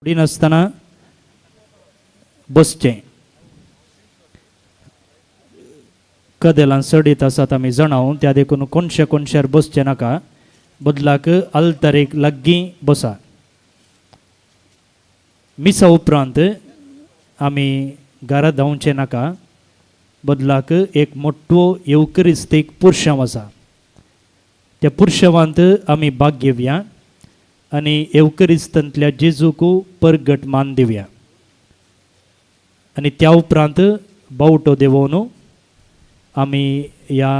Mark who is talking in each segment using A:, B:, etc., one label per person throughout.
A: नासतना बसचें. कदेलां चडीत आसात आमी जाणाव, त्या देखून कोनशे कोनशार बसचें नाका, बदलाक आल्तारेक लागीं बसा. मिसा उपरांत आमी घरा धांवचें नाका, बदलाक एक मोटवो येवकरिस्तीक पुरशांव आसा, त्या पुरशांवांत आमी भाग घेवया आनी येवकरिस्तांतल्या जेजूक परगट मान दिवया. आनी त्या उपरांत बावटो देवोवन आमी ह्या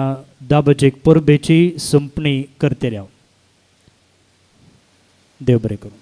A: दाबजेक परबेची संपणी करतले. देव बरें करूं.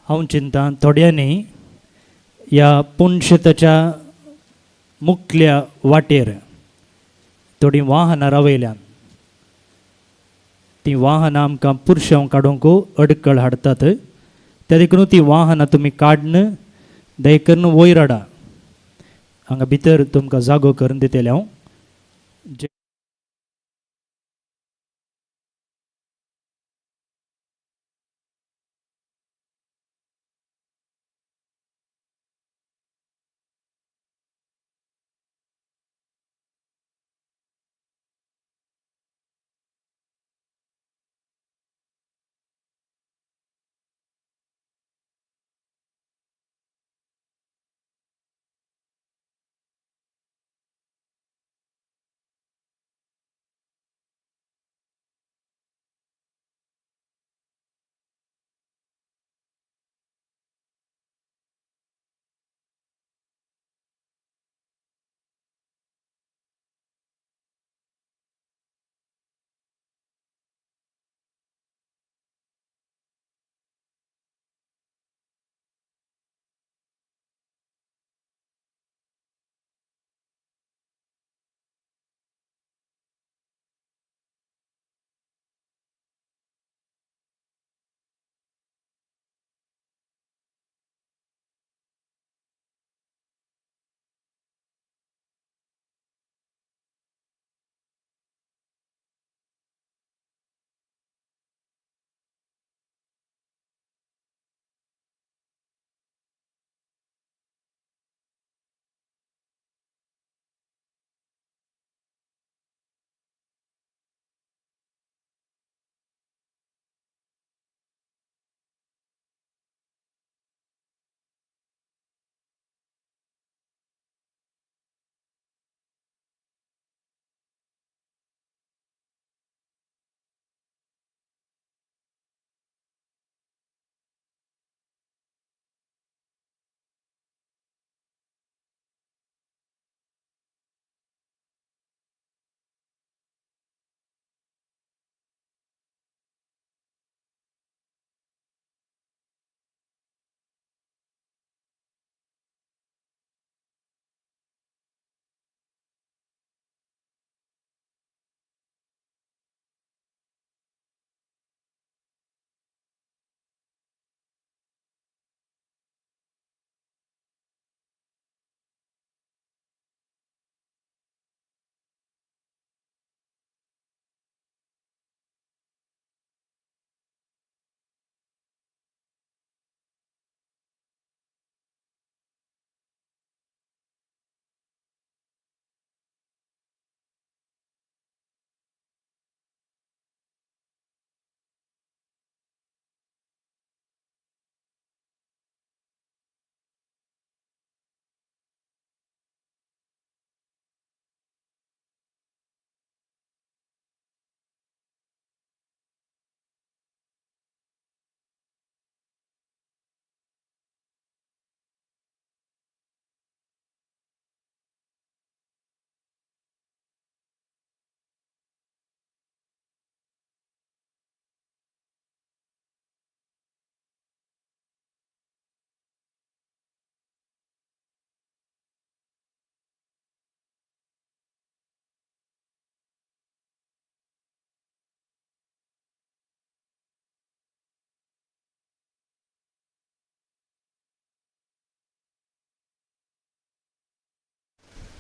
A: हांव चिंता थोड्यांनी ह्या पुनशेताच्या मुखल्या वाटेर थोडीं वाहनां रावयल्यान, तीं वाहनां आमकां पुरशांव काडूंक अडकळ हाडटात, त्या देखून तीं वाहनां तुमी काडन दय करून वयर हाडा. हांगा भितर तुमकां जागो करून दितलें हांव.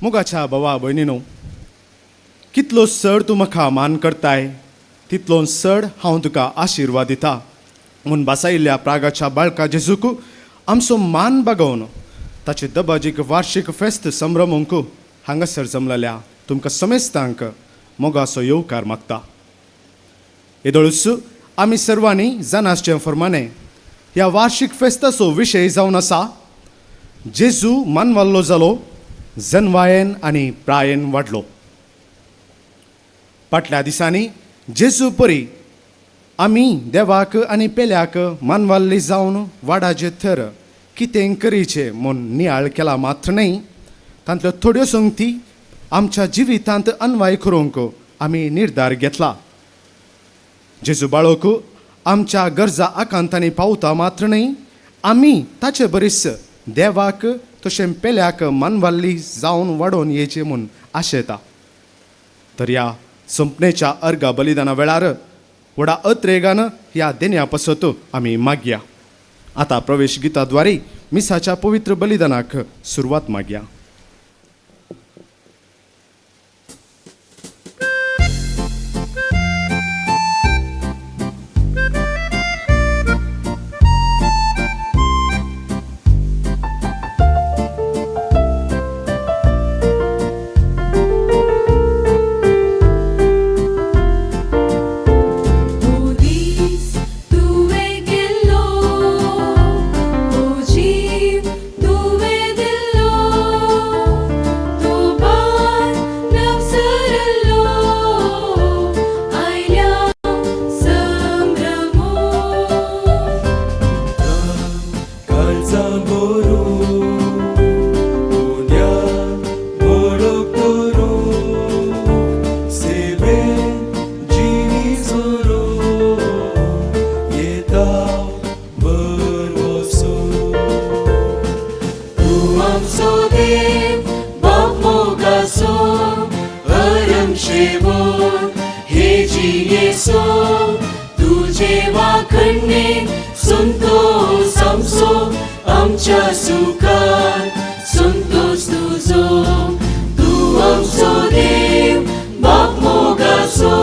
B: मोगाच्या भावा भयणीनो, कितलो चड तूं म्हाका मान करताय तितलो चड हांव तुका आशिर्वाद दिता म्हूण बासायिल्ल्या प्रागाच्या बाळका जेजूक आमचो मान बागोवन ताचे दबाजीक वार्षीक फेस्त संभ्रमूंक हांगासर जमलेल्या तुमकां समेस्तांक मोगाचो येवकार मागता. येदोळूच आमी सर्वांनी जाणासचें फर्माणें ह्या वार्षीक फेस्ताचो विशय जावन आसा जेजू मानवाल्लो जालो, जनवायेन आनी प्रायेन वाडलो. फाटल्या दिसांनी जेजू परी आमी देवाक आनी पेल्याक मानवाल्ली जावन वाडाचे थर कितें करीचें म्हूण नियाळ केला मात्र न्हय, तांतल्यो थोड्यो संगती आमच्या जिवितांत अनवाय करूंक आमी निर्धार घेतला. जेजू बाळोक आमच्या गरजा आकांतांनी पावता मात्र न्हय, आमी ताचे बरीच देवाक तशें पेल्याक मानवाल्ली जावन वाडोवन येवचें म्हूण आशेता. तर ह्या संपणेच्या अर्गा बलिदाना वेळार व्हडा अत्रेगान ह्या देण्या पासत आमी मागया. आतां प्रवेश गिताद्वारे मिसाच्या पवित्र बलिदानाक सुरवात मागया.
C: ओ दीस तुवें केल्लो, ओ जीव तुवें दिल्लो, तो बार नवसरल्लो, आयल्या संभ्रमो.
D: काळजा भरून उण्या मोडक करूंक सेवेन जिवी जोरून येता भरवसून.
C: तूं आमचो देव बाप मोगाचो, अरम शेवोन हे जियेसो, तुजे वाखणणे संतोस आमचो, आमच्या सुखान संतोस तुजो. तूं आमचो देव बाप मोगाचो,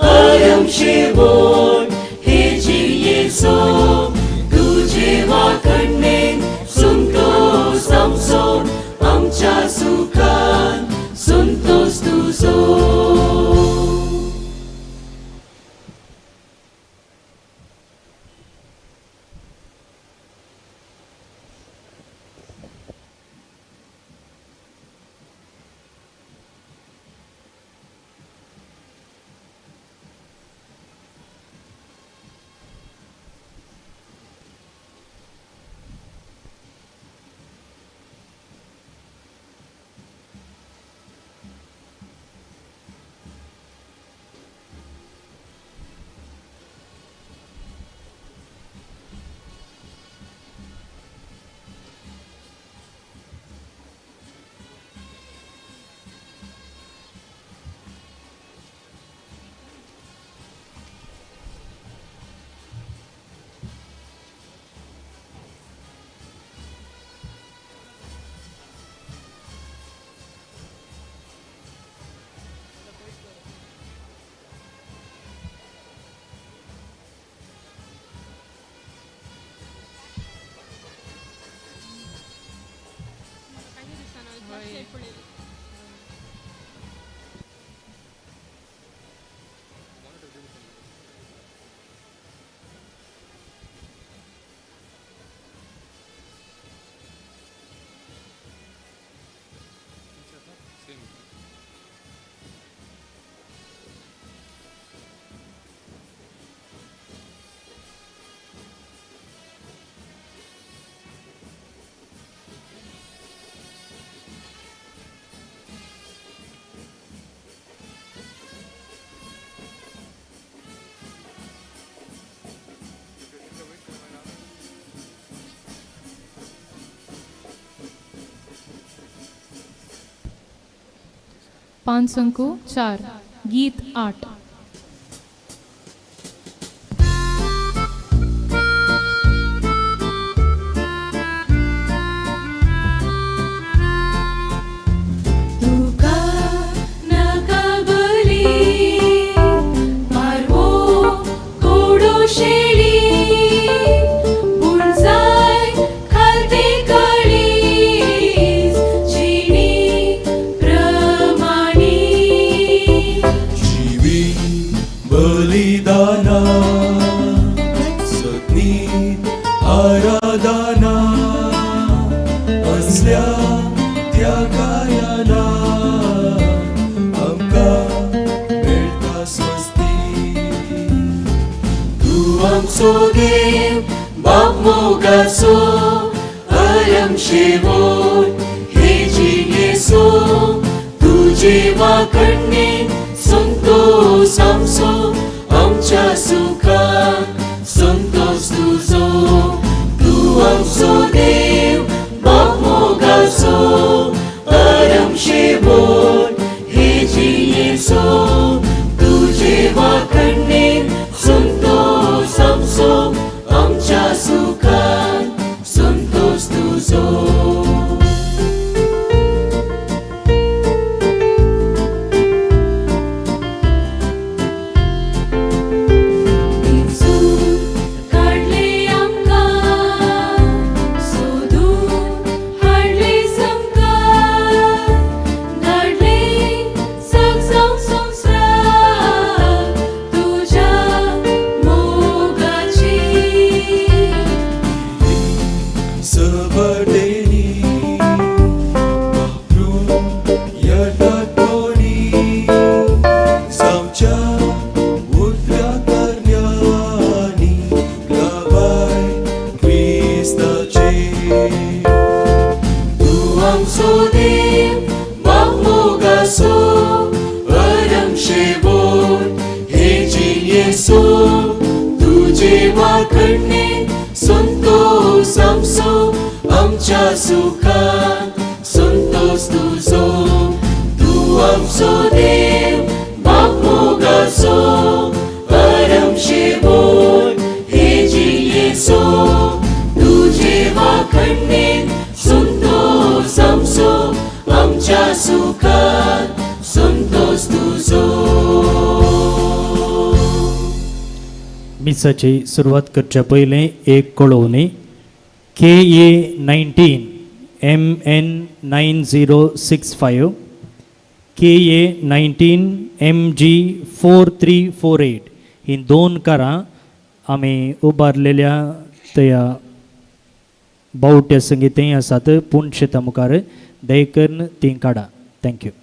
C: अरम शेवोन हे जियेसो, तुजे वाखणणे संतोस आमचो, आमच्या सुखान संतोस तुजो.
E: पाँच अंको 4, गीत 8.
C: आमचो देव बाप मोगाचो अरम शेवट हे जियेसो तुजे वाखडणे संतोष आमचो आमच्या सुखान संतोष तुजो तूं आमचो देव बाप मोगाचो अरम शेवट हे जियेसो तुजे वाखडणे संतोष आमचो आमच्या सुखान संतोष तुजो. विंचून काडले आमकां सोदून हाडले समकार धाडले सगजावं संवसार तुज्या मोगाची.
D: सबटेनी वापरून येतात कोणी जावच्या उदव्या करण्यानी गवाय क्रिस्ताचे.
C: तूं आमचो देव बाप मोगाचो अरम शेवट हे जियेसो तुजे वाखडणे संतोष आमचो आमच्या सुखान संतोष तुजो. तूं आमचो देव बाप मोगाचो अरम शेवट हे जियेसो तुजे वाखडणे संतोष आमचो आमच्या सुखान संतोष तुजो.
A: मिसाची सुरवात करच्या पयलीं एक कळोवणी. K A 19 M N 9065, K A 19 M G 4348 ही दोन कारां आमी उबारलेल्या त्या बावट्या संगी थंय आसात पूण शेता मुखार दयकरून तीं काडा. Thank you.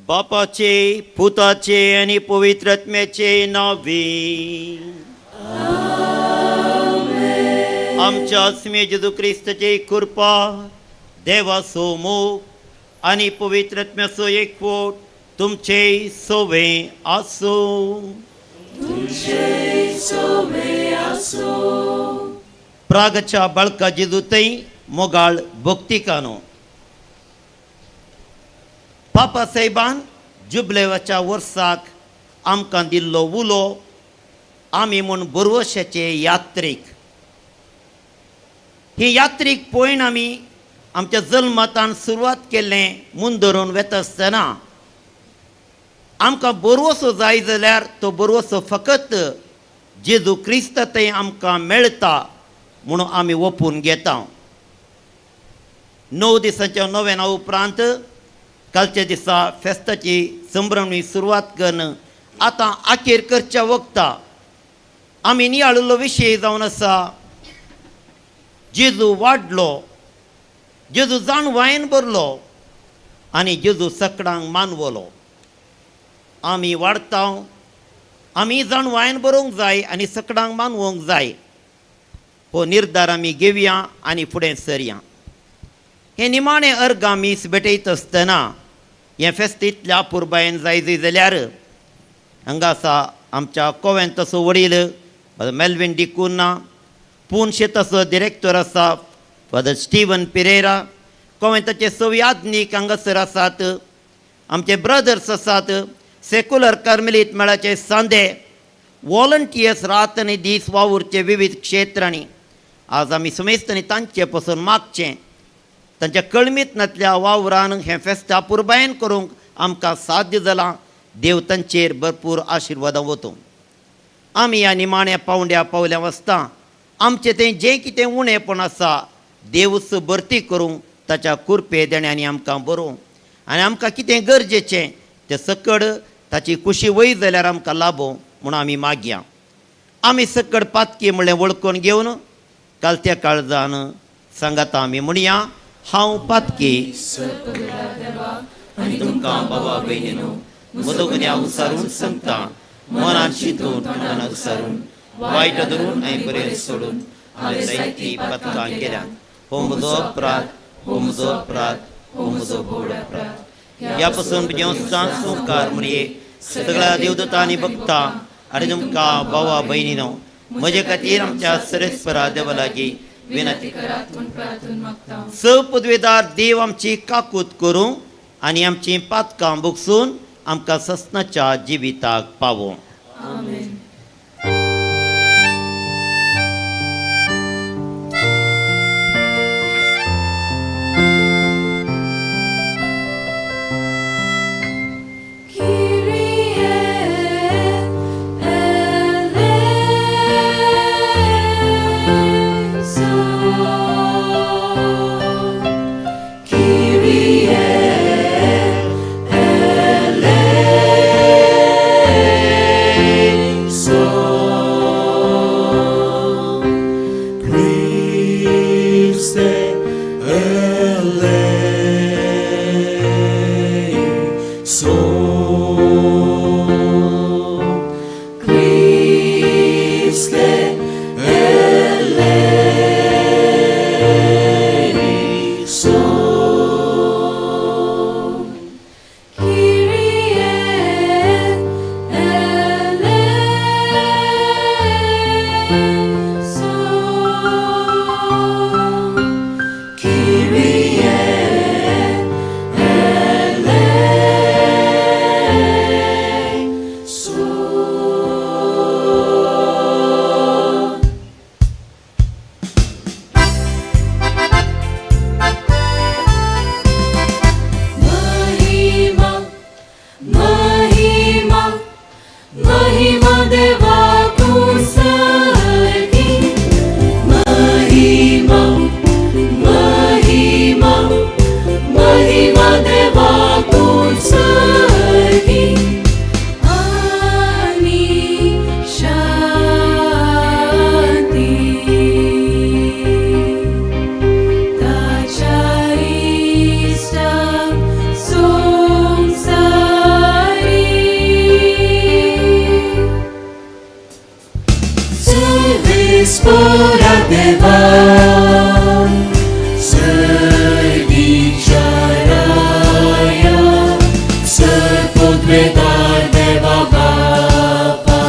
F: बापाचे, पुताचे आनी पवित्र आत्म्याचे नांवे. आमच्या आत्मे जेजू क्रिस्ताची कृपा, देवाचो मोग आनी पवित्र आत्म्याचो एकवट तुमचे सोवे आसूं. प्रागच्या बाळका जेजू थंय मोगाळ भक्तिकानो पापा साहेबान जुबलेवाच्या वर्साक आमकां दिल्लो उलो, आमी म्हूण बरवशाचे यात्रीक. ही यात्रीक पळोवन आमी आमच्या जल्मतान सुरवात केल्लें मुंदरून वता आसतना आमकां बरवसो जाय जाल्यार तो बरवसो फकत जेजू क्रिस्त थंय आमकां मेळटा म्हणून आमी ओपून घेता. 9 दिसांच्या नोवेना उपरांत कालच्या दिसा फेस्ताची संभ्रमणी सुरवात करून आतां आखेर करच्या वखता आमी नियाळिल्लो विशय जावन आसा जेजू वाडलो, जेजू जाणवायन भरलो आनी जेजू सकडांक मानवलो. आमी वाडता, आमी जाणवायन बरोवंक जाय आनी सकडांक मानवंक जाय. हो निर्धार आमी घेवया आनी फुडें सरया. हे निमाणें अर्ग आमी भेटयत आसतना हें फेस्त इतल्या अपुरबायेन जाय जाल्यार हांगा आसा आमच्या कोवेंताचो वडील फादर मेल्विन डिकुन्हा, पूण शेताचो डिरेक्टर आसा फादर स्टिवन पिरेरा, कोवेंताचे सवी आदनीक हांगासर आसात, आमचे ब्रदर्स आसात, सेक्युलर कार्मेलीत मेळाचे सांदे वॉलंटियर्स रात आनी दीस वावुरचे विविध क्षेत्रांनी. आज आमी समेस्त आनी तांचे पसून मागचें तांच्या कळमीत नातल्या वावरान हें फेस्त अपुरबायेन करूंक आमकां साध्य जालां. देव तांचेर भरपूर आशिर्वादां वतूं. आमी ह्या निमाण्या पावंड्या पावल्या वसता आमचें तें जें कितें उणेपण आसा देवूच भरती करूंक ताच्या कुरपे देण्यांनी आमकां बरोवं आनी आमकां कितें गरजेचें तें सकड ताची कुशी वयर जाल्यार आमकां लाबोवं म्हूण आमी मागया. आमी सकड पातकी म्हणलें वळखून घेवन कालत्या काळजान सांगाता आमी म्हणया. हांव पातकी आनी तुमकां बाबा भयणीनो म्हजो गुन्यांव उसारून सांगता, मनान शितून मनाक उसारून वायट धरून आनी बरें सोडून हांवें जायतीं पातकां केल्यात. हो म्हजो अपराध, हो म्हजो अपराध, हो म्हजो व्हड अपराध. ह्या पासून म्हजें संवकार मुरये सगळ्या देवदूतांनी भक्ता आनी तुमकां भावा भयणीनो म्हजे खातीर आमच्या सरेस्परा देवा लागीं विनंती
E: करात म्हूण प्रार्थून मागता.
F: स पदवेदार देव आमची काकूत करूं आनी आमचीं पातकां भोगसून आमकां ससनाच्या जिविताक पावों.
E: आमेन.
D: Christe eleison. Christe eleison.
C: Kyrie eleison.
D: Kyrie eleison.
C: महिमा महिमा महिमा देवा कुसरगी. महिमा महिमा महिमा देवा कुसरगी. आणि शांती ताच्या इश्टाक संवसारी.
D: Servispora Deva, Servicharaya, Serpodvedar Deva Bapa,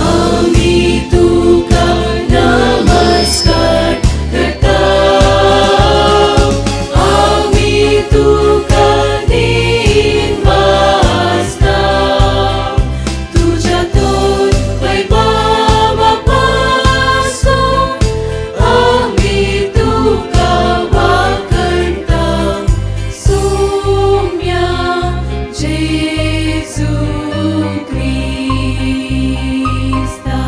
C: आम्ही तुका नमस्कार करता, आम्ही तुका दिन वाजता. तुझ्या तोंड वैभवा पासून आम्ही तुका वाकणता. सोम्या जेजू क्रिस्ता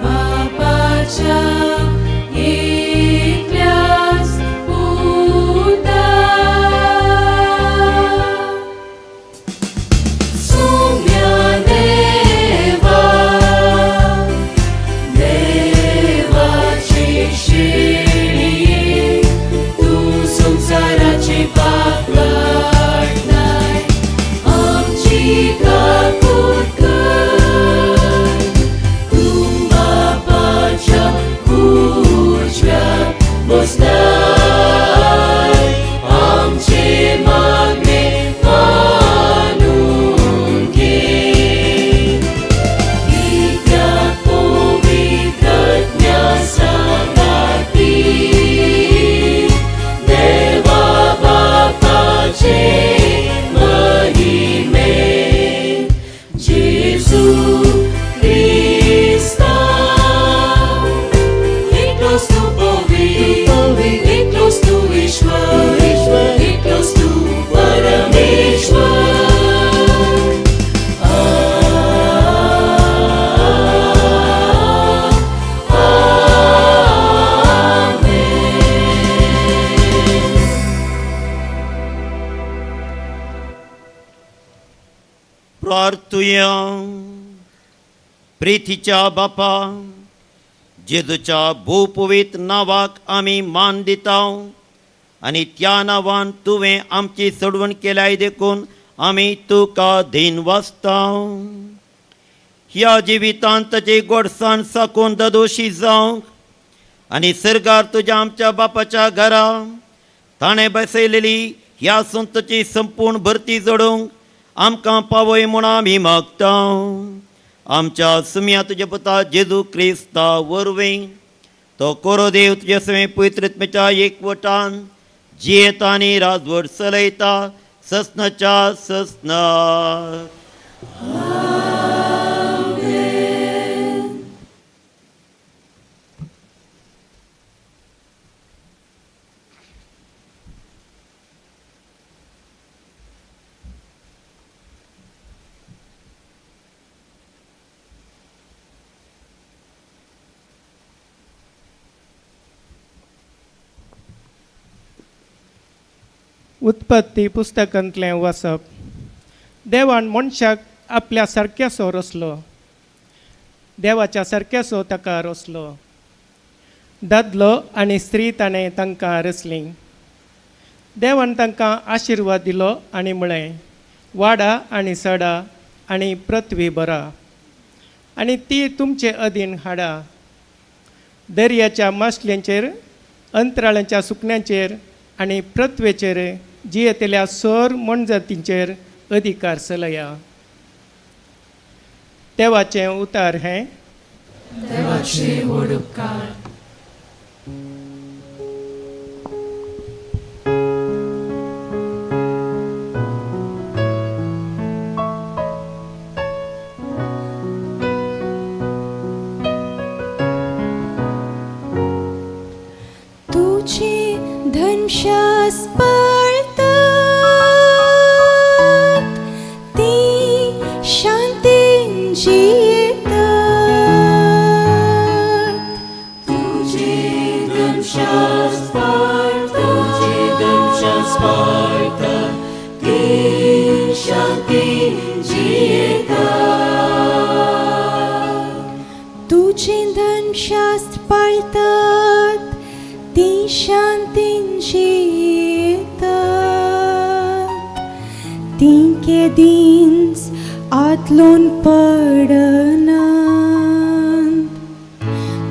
C: बापाच्या एकल्याच पुता. सोम्या देवा देवाची शेळी तू संसाराची पाप काडनाय, आमची काकूत कर. तू बापाच्या उजव्या बसलाय, आमचे मागणे मानून घे. कित्याक पवित्र सांगाती देवा बापाचे महिमे जेजू क्रिस्ता. एकलोच तू पवित्र, एकलोच तू ईश्वर, एकलोच तू परमेश्वर.
F: प्रार्थुया. प्रितीच्या बापा, जेजूच्या भूपवीत नांवाक आमी मान दिता. आनी त्या नांवान तुवें आमची सोडवण केल्याय देखून आमी तुका धीन वाचता. ह्या जिवितांत ताची गोडसाण साकून ददोशी जावंक आनी सरकार तुज्या आमच्या बापाच्या घरा ताणें बसयलेली ह्या संताची संपूर्ण भरती जोडूंक आमकां पावय म्हूण आमी मागता. आमच्या सुम्या तुज्या पुता जेजू क्रिस्ता वरवीं तो कोरो देव तुज्या सवें पवित्रत्मेच्या एकवटान जियेता आनी राजवट चलयता ससनाच्या ससना.
G: उत्पत्ती पुस्तकांतलें वाचप. देवान मनशाक आपल्या सारक्यासो रचलो, देवाच्या सारक्यासो ताका रचलो. दादलो आनी स्त्री ताणें तांकां रचलीं. देवान तांकां आशिर्वाद दिलो आनी म्हळें, वाडा आनी सडा आनी पृथ्वी भरा आनी ती तुमचे अधीन हाडा. दर्याच्या मासल्यांचेर, अंतराळ्यांच्या सुकण्यांचेर आनी पृथ्वेचेर जियेतल्या सर मोनजातींचेर अधिकार चलया. देवाचें उतार हें.
E: देवाचे व्हड उपकार.
D: तुझे धनशास पाळतात ती शांतीन जियेतात.
C: तुझे धनशास पाळतात, तुझे धनशास पाळतात ती शांतीन जियेतात.
D: तुझे धनशास्त्र पाळतात ती शांतीन जियेतात. ती केदींच आतलून पडनात.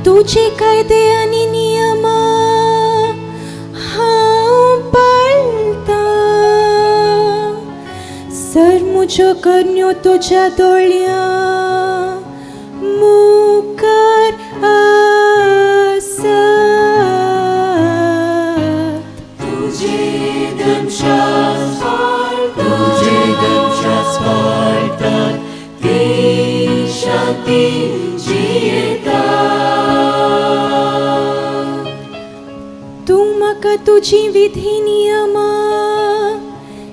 D: तुझे कायदे आनी नियमा हांव पाळटां. सर म्हज्यो करण्यो तुज्या दोळ्यां मुखार आसात.
C: तुझे धनशास पाळतात, तुझे धनशास पाळतात ती शांतीन जियेतात.
D: तूं म्हाका तुजी विधी नियमा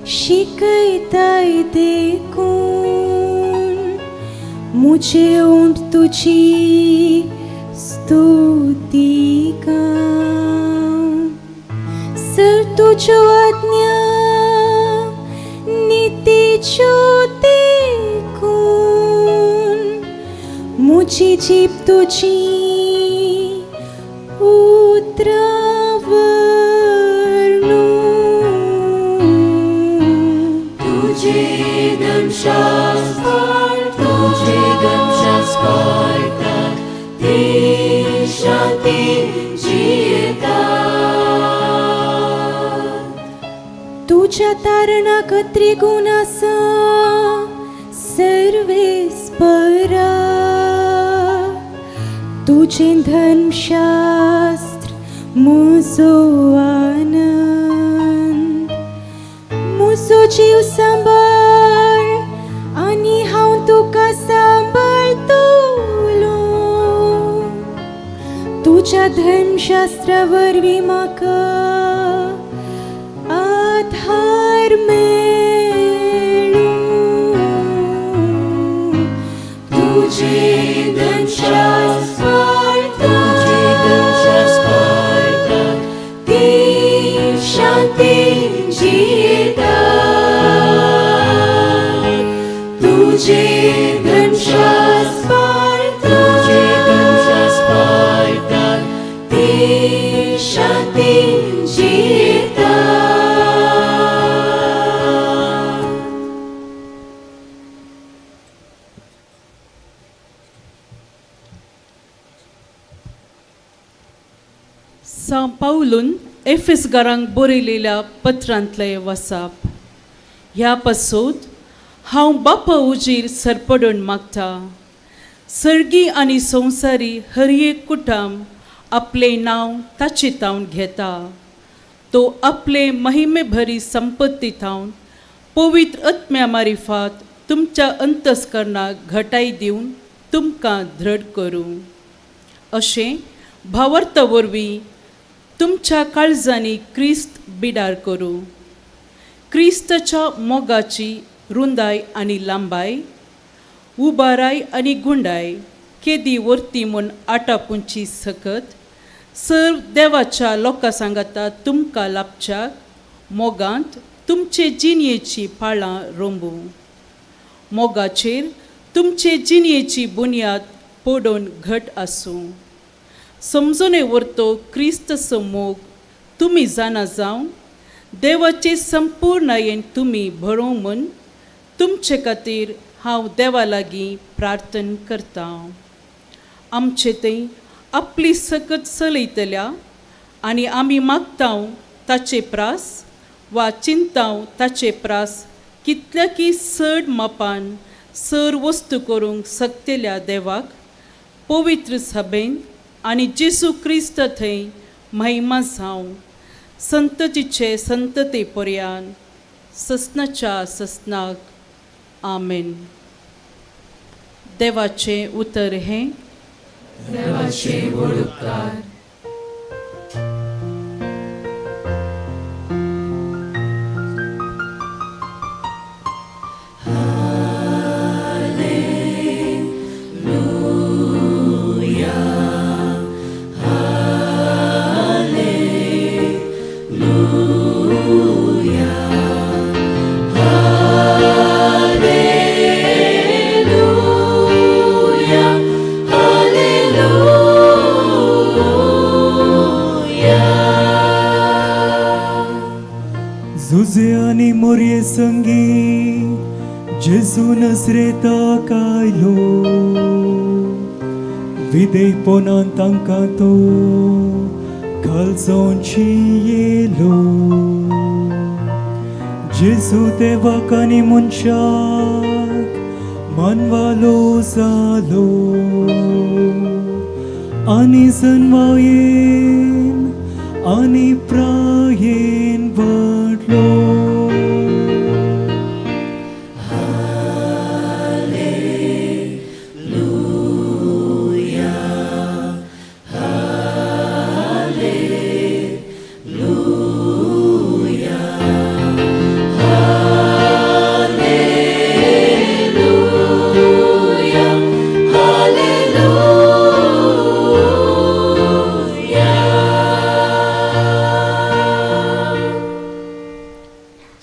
D: शिकयताय देखून म्हजे ओंठ तुजी स्तुती गाव. सर तुज्यो आज्ञा नितीच्यो देखून म्हजी जीब तुजी उतरां वर्णूं.
C: तुझे धनशास पाळतात, तुझे धनशास पाळतात ती शांतीन जियेतात.
D: तुज्या तारणाक त्रिगुण आसा सर्वेस्परा. तुजें धर्मशास्त्र म्हजो आनंद. म्हजो जीव सांबाळ आनी हांव तुका सांबाळटलो. तुज्या धर्मशास्त्रा वरवीं म्हाका आधार मेळूं.
C: तुझे धनशास पाळतात, तुझे धनशास पाळतात ती शांतीन जियेतात. तुझे धनशास पाळतात, तुझे धनशास पाळतात ती शांतीन जियेतात.
E: सां पावलून एफिसगारांक बरयलेल्या पत्रांतलें वसाप. ह्या पासत हांव बापा उजीर सरपडून मागता, सर्गी आनी संवसारी हर एक कुटुंब आपलें नांव ताचे तावन घेता. तो आपले महिमे भरी संपत्ती थावन पवित्र आत्म्या मारिफात तुमच्या अंतस्करणाक घटाय दिवन तुमकां धृढ करूं. अशें भावार्था वरवीं तुमच्या काळजांनी क्रिस्त बिडार करूं. क्रिस्ताच्या मोगाची रुंदाय आनी लांबाय, उबाराय आनी गुंडाय केदी वर्ती म्हूण आटापुंची सकत सर्व देवाच्या लोकां सांगाता तुमकां लाभच्याक मोगांत तुमचे जिणयेची पाळां रोंबू. मोगाचेर तुमचे जिणयेची बुन्याद पडोवन घट आसूं. समजून व्हरतो क्रिस्तचो मोग तुमी जाणा जावन देवाचे संपूर्णायेन तुमी भरोवं म्हूण तुमचे खातीर हांव देवा लागीं प्रार्थना करतां. आमचे थंय आपली सकत चलयतल्या आनी आमी मागता ताचे प्रास वा चिंताव ताचे प्रास कितल्याकी चड मापान सर वस्तू करूंक शकतल्या देवाक पवित्र सभेन आनी जेजू क्रिस्त थंय महिमा जावं संततीचे संतते पर्यान ससनाच्या ससनाक. आमेन. देवाचें उतर हें.
C: देवाचे व्हड उपकार.
H: जुजे आनी मोरये संगी जेजू नजरेताक आयलो, विदेयपणान तांकां तो खालजोंची येयलो. जेजू देवाक आनी मनशाक मानवालो जालो आनी जनवायेन आनी प्रायेन वाडलो.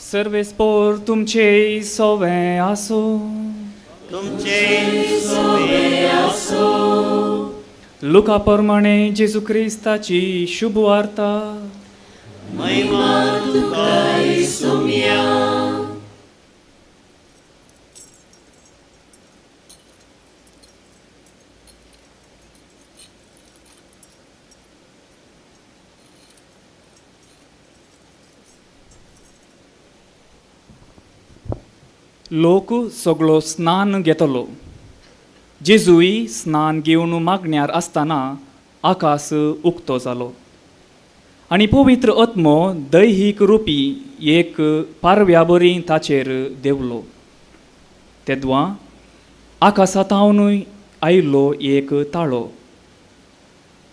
I: सर्वेस्पोर तुमचे सोवे आसो.
F: तुमचे.
I: लुका प्रमाणे जेजू क्रिस्ताची शुभ वार्ता.
F: महिमा तुका सुम्या.
I: लोक सगळो स्नान घेतलो. जेजूय स्नान घेवन मागण्यार आसतना आकाश उक्तो जालो आनी पवित्र आत्मो दैहीक रुपी एक पारव्या बरी ताचेर देंवलो. तेद्वां आकाशांतूय आयलो एक ताळो,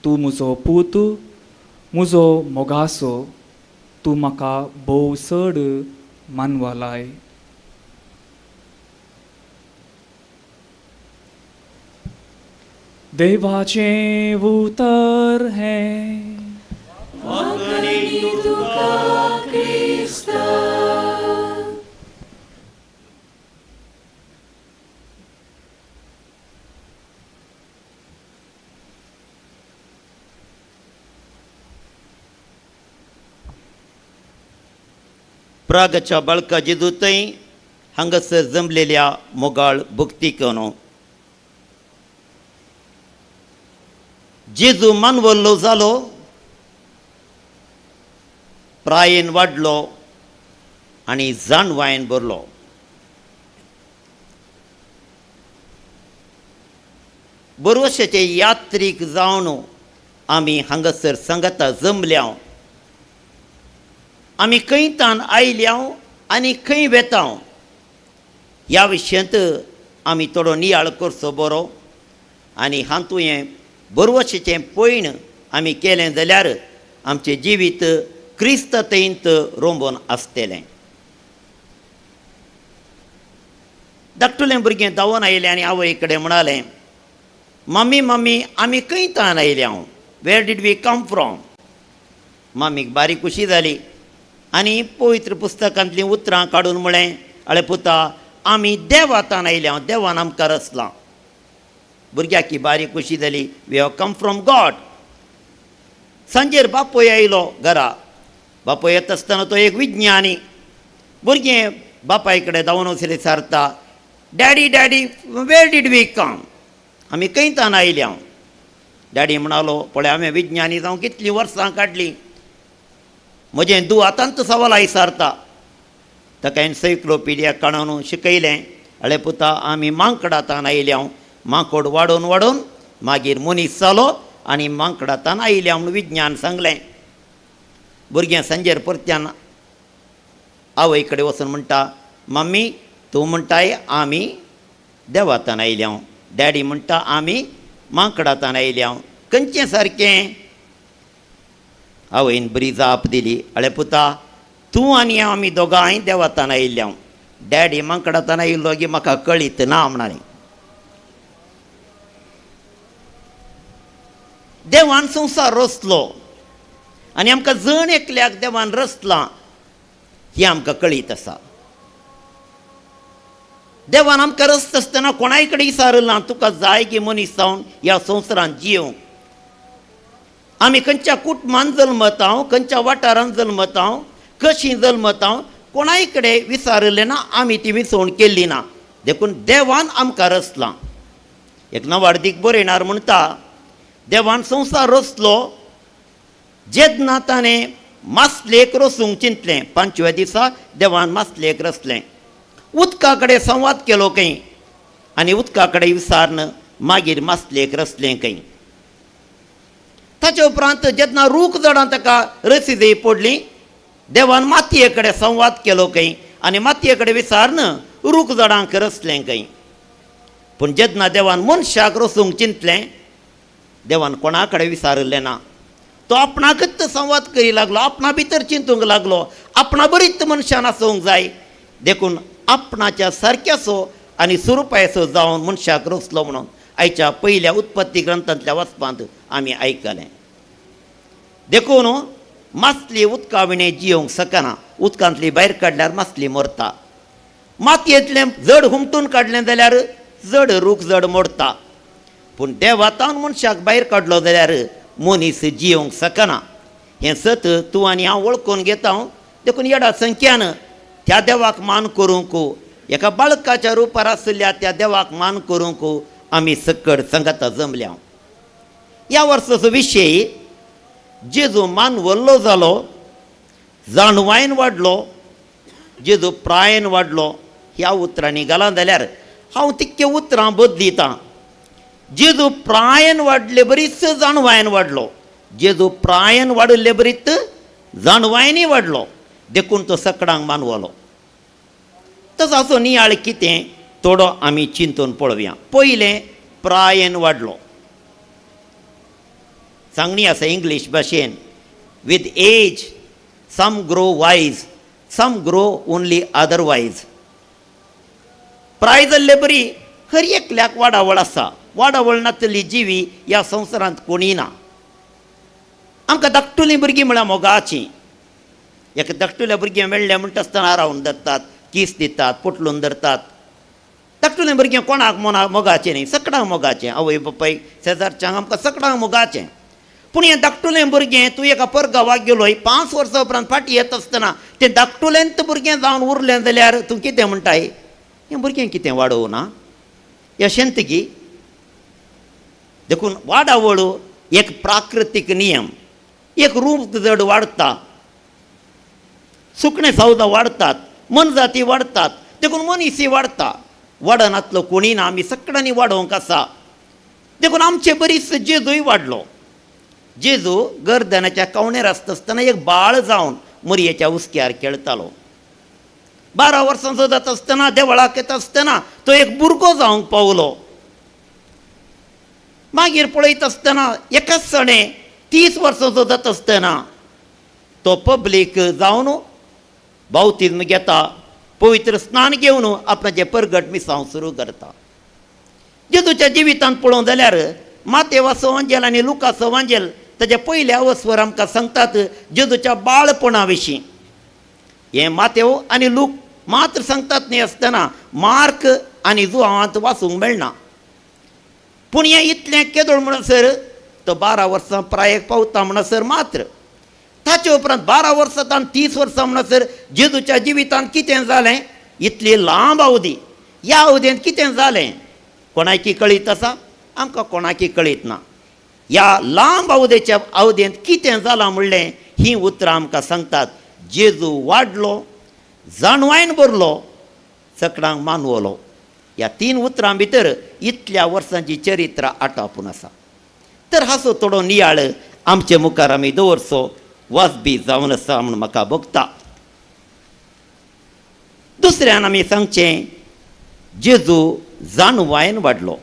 I: तूं म्हजो पूत, म्हजो मोगासो, तूं म्हाका भोव चड मानवलाय. देवाचें उतर हें.
C: तुका क्रिस्ता.
F: प्रागच्या बाळका जेजूतय हांगासर जमलेल्या मोगाळ भक्ती करून जेजू मानवल्लो जालो. प्रायेन वाडलो आनी जाणवायेन भरलो. बरवशाचे यात्रीक जावन आमी हांगासर सांगाता जमल्या. आमी खंय तान आयल्या आनी खंय वेता ह्या विशयांत आमी थोडो नियाळ करचो बरो आनी हातूंत हें बरवशेचें पयण आमी केलें जाल्यार आमचें जिवीत क्रिस्ततेंत रोंबोन आसतलें. धाकटुलें भुरगें धांवून आयलें आनी आवय कडेन म्हणालें, मम्मी मम्मी आमी खंय तान आयल्या? Where did we come from? मम्मीक बारीक खुशी जाली आनी पवित्र पुस्तकांतलीं उतरां काडून म्हळें, आळे पुता आमी देवातान आयल्या, देवान आमकां रचलां. भुरग्याक ही बारीक खुशी जाली, we have come from God. सांजेर बापूय आयलो घरा. बापूय येता आसतना तो एक विज्ञानी. भुरगें बापाय कडेन धांवून वचले सारता, Daddy daddy where did we come? आमी खंय तान आयल्या? डॅडी म्हणालो, पळय हांवें विज्ञानी जावं कितलीं वर्सां काडलीं, म्हजें दू आतांच सवाल विचारता. ताका एन्सायक्लोपिडिया काडून शिकयलें, आळे पुता आमी मांकडातान आयल्या, माकोड वाडोवन वाडोवन मागीर मनीस जालो आनी मांकडातान आयल्या म्हूण विज्ञान सांगलें. भुरगें सांजेर परत्यान आवय कडेन वचून म्हणटा, मम्मी तूं म्हणटाय आमी देवातान आयल्या, डॅडी म्हणटा आमी मांकडातान आयल्या, खंयचें सारकें? आवयन बरी जाप दिली, आळे पुता तूं आनी आमी दोगांय देवातान आयिल्ल्या, डॅडी मांकडातान आयिल्लो की म्हाका कळीत ना म्हणाली. देवान संवसार रचलो आनी आमकां जण एकल्याक देवान रचलां हें आमकां कळीत आसा. देवान आमकां रचता आसतना कोणाय कडेन विचारलां तुका जाय की मनीस जावन ह्या संवसारांत जियोंक. आमी खंयच्या कुटुंबान जल्मता, खंयच्या वाठारांत जल्मता, कशी जल्मता कोणाय कडेन विचारिल्लें ना, आमी ती विसवण केल्ली ना. देखून देवान आमकां रचलां. एक नवार्दीक बरयणार म्हणटा, देवान संवसार रचलो जेन्ना ताणें मासलेक रचूंक चिंतलें. पांचव्या दिसा देवान मासलेक रचलें. उदका कडेन संवाद केलो खंय आनी उदका कडेन विचारून मागीर मासलेक रचलें खंय. ताचे उपरांत जेन्ना रूख झाडां ताका रसी पडली, देवान मातये कडेन संवाद केलो खंय आनी मातये कडेन विचारून रूख झाडांक रचलें खंय. पूण जेन्ना देवान मनशाक रचूंक चिंतलें, देवान कोणा कडेन विचारिल्लें ना. तो आपणाकच संवाद करी लागलो, आपणा भितर चिंतूंक लागलो, आपणा बरीच मनशान आसूंक जाय. देखून आपणाच्या सारक्याचो आनी स्वरुपाचो जावन मनशाक रचलो म्हणून आयच्या पयल्या उत्पत्ती ग्रंथांतल्या वाचपांत आमी आयकलें. देखून मासली उदका विणें जियोंक शकना. उदकांतली भायर काडल्यार मासली मरता. मातयेंतलें जड हुमटून काडलें जाल्यार जड रूख जड मोडटा. पूण देवातान मनशाक भायर काडलो जाल्यार मनीस जियोंक शकना. हें सत तूं आनी हांव वळखून घेता. देखून येडा संख्यान त्या देवाक मान करूंक, एका बाळकाच्या रुपार आशिल्ल्या त्या देवाक मान करूंक आमी सकड सांगाता जमल्या. ह्या वर्साचो विशय जेजू मान वल्लो जालो, जाणवायन वाडलो, जेजू प्रायन वाडलो. ह्या उतरांनी घाला जाल्यार हांव तितके उतरां बदलितां. जेजू प्रायन वाडले बरीच जाणवायन वाडलो, जेजू प्रायन वाडिल्ले बरीच जाणवायनय वाडलो. देखून तो सकडांक मानवलो. तसो असो नियाळ कितें थोडो आमी चिंतून पळोवया. पयलें प्रायन वाडलो. सांगणी आसा इंग्लीश भाशेन, with age some grow wise, some grow only otherwise. प्राय जाल्ले बरी हर एकल्याक वाडावळ आसा. वाडावळ नातली जिवी ह्या संवसारांत कोणी ना. आमकां धाकटुलीं भुरगीं म्हळ्यार मोगाचीं. एका धाकटुल्या भुरग्यां मेळ्ळें म्हणटा आसतना रावन धरतात, कीस दितात, पोटलून धरतात. धाकटुलें भुरगें कोणाक मोना मोगाचें न्ही, सकडांक मोगाचें. आवय बापाय शेजारच्यांक आमकां सकडांक मोगाचें. पूण हें धाकटुलें भुरगें तूं एका परगांवाक गेलो, 5 वर्सां उपरांत फाटीं येता आसतना तें धाकटुलेंत भुरगें जावन उरलें जाल्यार तूं कितें म्हणटाय? हें भुरगें कितें वाडोवना अशेंत की. देखून वाडावळ एक प्राकृतीक नियम. एक रूप जड वाडटा, सुकणें सावदां वाडतात, मनजाती वाडतात, देखून मनीसय वाडता. वाडनातलो कोणी ना, आमी सगळ्यांनी वाडोवंक आसा. देखून आमचे बरीच जेजूय वाडलो. जेजू गर्दनाच्या कवणेर आसता आसतना एक बाळ जावन मोरयेच्या हुस्क्यार खेळटालो. 12 वर्सांचो जाता आसतना देवळाक येता आसतना तो एक भुरगो जावंक पावलो. मागीर पळयत आसतना एकाच सणे 30 वर्सांचो जाता आसतना तो पब्लीक जावन बावतिज्म घेता, पवित्र स्नान घेवन आपणाचें परगट मिसांव सुरू करता. जेजूच्या जिवितांत पळोवंक जाल्यार मातेवाचो वांजेल आनी लुकाचो वांजेल ताच्या पयल्या अवस्वर आमकां सांगतात जेजूच्या बाळपणा विशीं. हें मातेव आनी लूक मात्र सांगतात न्ही आसतना मार्क आनी जुआंवांत वाचूंक मेळना. पूण हें इतलें केदोळ म्हणसर तो 12 वर्सां प्रायेक पावता म्हणसर मात्र. ताचे उपरांत 12 वर्सां तान 30 वर्सां म्हणसर जेजूच्या जिवितांत कितें जालें, इतली लांब अवधी, ह्या अवधेंत कितें जालें कोणाकी कळीत आसा? आमकां कोणाकी कळीत ना. ह्या लांब अवधेच्या अवधेंत कितें जालां म्हणलें हीं उतरां आमकां सांगतात. जेजू वाडलो, जाणवायन भरलो, सकडांक मानवलो. ह्या 3 उतरां भितर इतल्या वर्सांची चरित्र आटापून आसा. तर हाचो थोडो नियाळ आमचे मुखार आमी दवरचो वाजबी जावन आसा म्हूण म्हाका भोगता. दुसऱ्यान आमी सांगचें, जेजू जाणवायन वाडलो.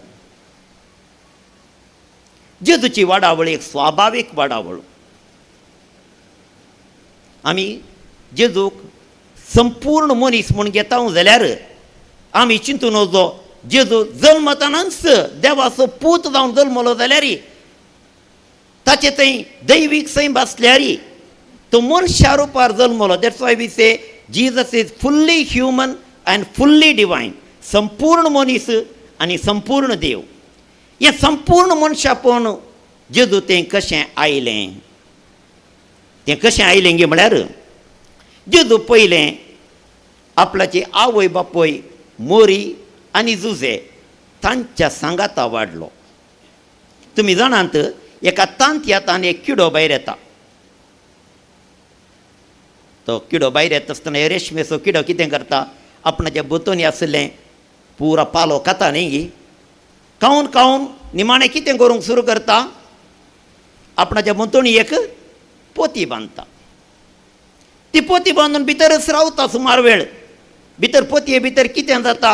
F: जेजूची वाडावळ एक स्वाभावीक वाडावळ. आमी जेजूक संपूर्ण मनीस म्हूण घेता जाल्यार आमी चिंतून वचो, जेजू जल्मतानाच देवाचो पूत जावन जल्मलो जाल्यार, ताचे थंय दैवीक सैम आसल्यार तो मनशा रुपार जल्मलो. That's why we say Jesus is fully human and fully divine. संपूर्ण मनीस आनी संपूर्ण देव. हें संपूर्ण मनशापण जेजू तें कशें आयलें, तें कशें आयलें गे म्हळ्यार जेजू पयलें आपल्याची आवय बापूय मोरी आनी जुजे तांच्या सांगाता वाडलो. तुमी जाणात, एका तांतयांत एक किडो भायर येता. तो किडो भायर येता आसतना रेशमेचो किडो कितें करता, आपणाच्या भोंवतणी आशिल्लें पुरा पालो खाता न्ही, खावन खावन निमाणें कितें करूंक सुरू करता, आपणाच्या भोंवतणी एक पोती बांदता. ती पोती बांदून भितरच रावता सुमार वेळ. भितर पोतये भितर कितें जाता,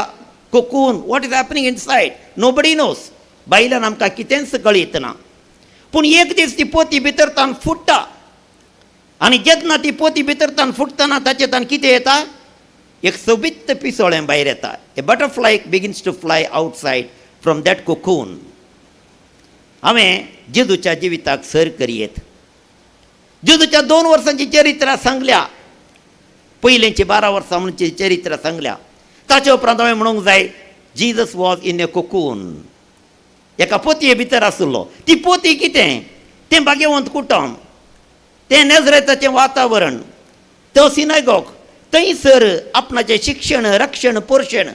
F: cocoon, what is happening inside nobody knows. बायल्यान आमकां कितेंच कळीत ना. पूण एक दीस ती पोती भितर तान फुट्टा आनी जेन्ना ती पोती भितर तान फुट्टना ताचे तान कितें येता, एक सोबीत पिसोळें भायर येता. A butterfly begins to fly outside from that cocoon. हांवें जेजूच्या जिविताक सर करयेत. जेजूच्या 2 वर्सांची चरित्रां सांगल्या, पयलेंची 12 वर्सां म्हणची चरित्रां सांगल्या. ताचे उपरांत हांवें म्हणूंक जाय, Jesus was in a cocoon. एका पोतये भितर आशिल्लो. ती पोती कितें, तें भाग्यवंत कुटुंब, तें नजरेताचें वातावरण, तो सिनागॉग, थंयसर आपणाचें शिक्षण, रक्षण, पोर्शण,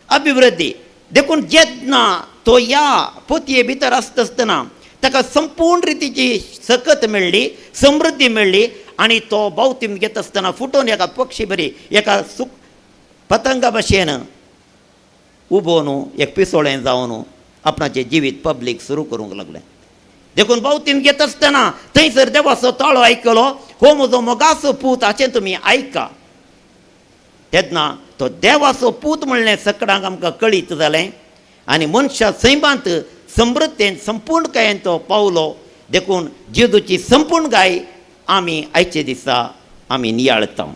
F: अभिवृद्धी. देखून जेन्ना तो ह्या पोतये भितर आसता आसतना ताका संपूर्ण रितीची सकत मेळ्ळी, समृद्धी मेळ्ळी आनी तो बावतीम घेता आसतना फुटून एका पक्षी बरी, एका सुक पतंगा भशेन उबो न्हू, एक पिसोळें जावन आपणाचें जिवीत पब्लीक सुरू करूंक लागलें. देखून बावतीम घेता आसतना थंयसर देवाचो ताळो आयकलो, हो म्हजो मोगाचो पूत, हाचें तुमी आयका. तेन्ना तो देवाचो पूत म्हणलें सकडांक आमकां कळीत जालें आनी मनशा सैमांत समृद्धेन संपूर्णकायेन तो पावलो. देखून जेजूची संपूर्ण गाय आमी आयचे दिसा आमी नियाळता.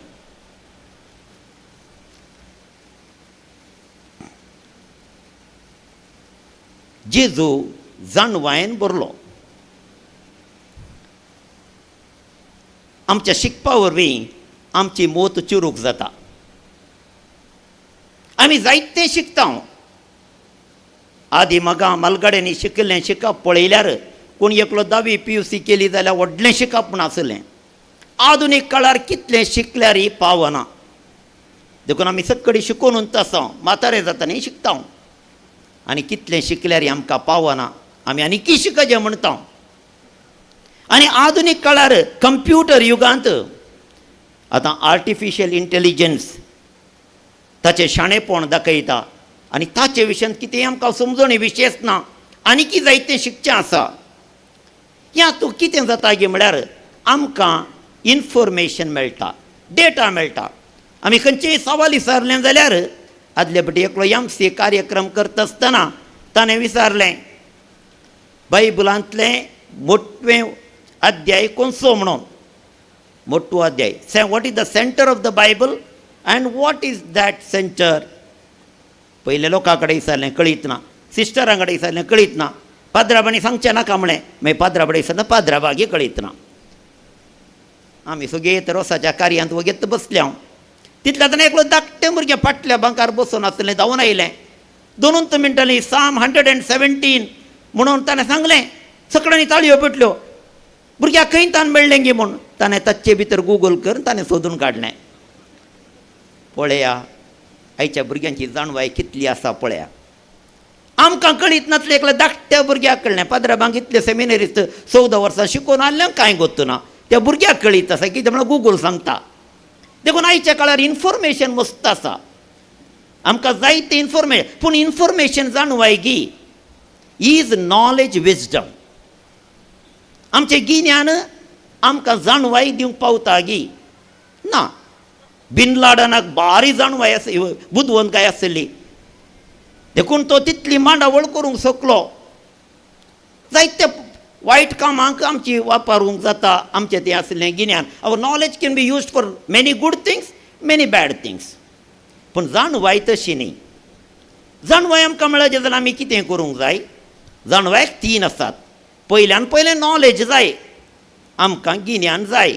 F: जेजू जाणवायेन भरलो. आमच्या शिकपा वरवीं आमची मोत चुरूक जाता. आमी जायतें शिकता. आदी मगा मालगाड्यांनी शिकिल्लें शिकप पळयल्यार कोण एकलो 10वी PUC केली जाल्यार व्हडलें शिकप म्हूण आसलें. आधुनीक काळार कितलें शिकल्यारय पावना. देखून आमी सगळीं शिकून उरता आसा, म्हातारे जाता न्ही शिकता आनी कितलें शिकल्यारय आमकां पावना, आमी आनी की शिकचें म्हणटा. आनी आधुनीक काळार कंप्युटर युगांत आतां आर्टिफिशियल इंटेलिजन्स ताचें शाणेपण दाखयता आनी ताचे विशयान कितेंय आमकां समजणी विशयच ना, आनीकी जायतें शिकचें आसा. ह्या तूं कितें जाता गी म्हळ्यार आमकां इन्फॉर्मेशन मेळटा, डेटा मेळटा. आमी खंयचेय सवाल विचारलें जाल्यार आदले फावटी एकलो एम सी कार्यक्रम करता आसतना ताणें विचारलें, बायबलांतलें मोटवें अध्याय कोणसो म्हणून, मोटवो अध्याय, what is the centre of the Bible and what is that centre. पयलें लोकां कडेन विचारलें, कळीत ना, सिस्टरां कडेन विचारलें, कळीत ना, पाद्राबांनी सांगचें नाका म्हणलें, मागीर पाद्रा कडेन विचारलें, पाद्राबागी कळीत ना. आमी सगळे रोसाच्या कार्यांत वगेत बसले हांव. तितल्या ताणें एकलो धाकटें भुरगें फाटल्या बांकार बसून आसलें, धांवून आयलें, दोनूच मिनटांनी साम 117 म्हणून ताणें सांगलें. सगळ्यांनी ताळयो पेटल्यो. भुरग्याक खंय तान मेळ्ळें गी म्हूण ताणें ताचे भितर गुगल करून ताणें सोदून काडलें. पळया आयच्या भुरग्यांची जाणवाय कितली आसा पळया. आमकां कळीत नासलें, एकल्या धाकट्या भुरग्याक कळ्ळें. पाद्राबांक इतले सेमिनरीस्त 14 वर्सां शिकोवन आसल्यान कांय गोत्तू ना, त्या भुरग्याक कळीत आसा कितें म्हणल्यार गुगल सांगता. देखून आयच्या काळार इन्फॉर्मेशन मस्त आसा, आमकां जायतें इन्फॉर्मेशन. पूण इन्फॉर्मेशन जाणवाय गी is knowledge wisdom. आमचें गिन्यान आमकां जाणवाय दिवंक पावता गी ना. बिन लाडनाक बारी जाणवाय आस, बुदवंतकाय आसली, देखून तो तितली मांडावळ करूंक शकलो. जायते वायट कामांक आमची वापरूंक जाता आमचें तें आसलें गिन्यान. Our knowledge can be used for many good things, many bad things. पूण जाणवाय तशी न्ही. जाणवाय आमकां मेळचे जाल्यार आमी कितें करूंक जाय? जाणवायक 3 आसात. पयल्यान पयलें नॉलेज जाय, आमकां गिन्यान जाय,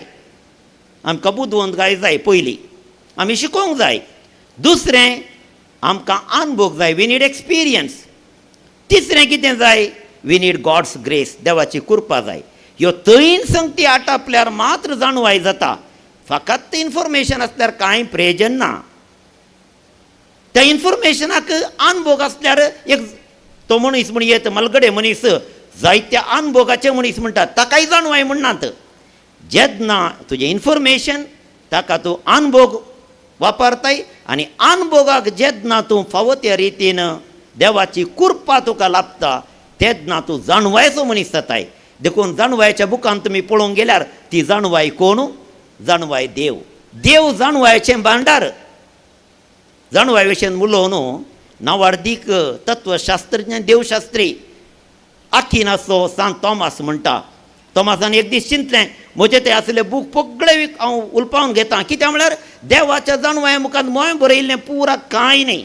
F: आमकां बुदवंतकाय जाय, पयली आमी शिकोवंक जाय. दुसरें आमकां अनुभव जाय, we need experience. तिसरें कितें जाय? We need God's grace, देवाची कृपा जाय. ह्यो 3 संगती आटापल्यार मात्र जाणवाय जाता. फकत इन्फॉर्मेशन आसल्यार कांय प्रयोजन ना. त्या इन्फॉर्मेशनाक अनुभव आसल्यार एक तो मनीस म्हण येत मलगडे मनीस जायत्या अनुभोगाचे मनीस म्हणटात, ताकाय जाणवाय म्हणनात. जेन्ना तुजें इन्फॉर्मेशन ताका तूं अनुभोग वापरताय आनी अनुभोगाक जेन्ना तूं फावो त्या रितीन देवाची कृपा तुका लाभता तेन्ना तूं जाणवायचो मनीस जाताय. देखून जाणवायच्या बुकान तुमी पळोवंक गेल्यार ती जाणवाय कोण? जाणवाय देव. देव जाणवायचें भांडार. जाणवाय विशयन उलोवन नावार्दीक तत्वशास्त्रज्ञ देवशास्त्री आखिनाचो सांत तॉमास म्हणटा. तॉमासान एक दीस चिंतलें, म्हजें ते आसले बूक सगळे हांव उलपावन घेता, कित्याक म्हळ्यार देवाच्या जाणवाय मुखार मोय बरयल्लें पुरा कांय न्ही,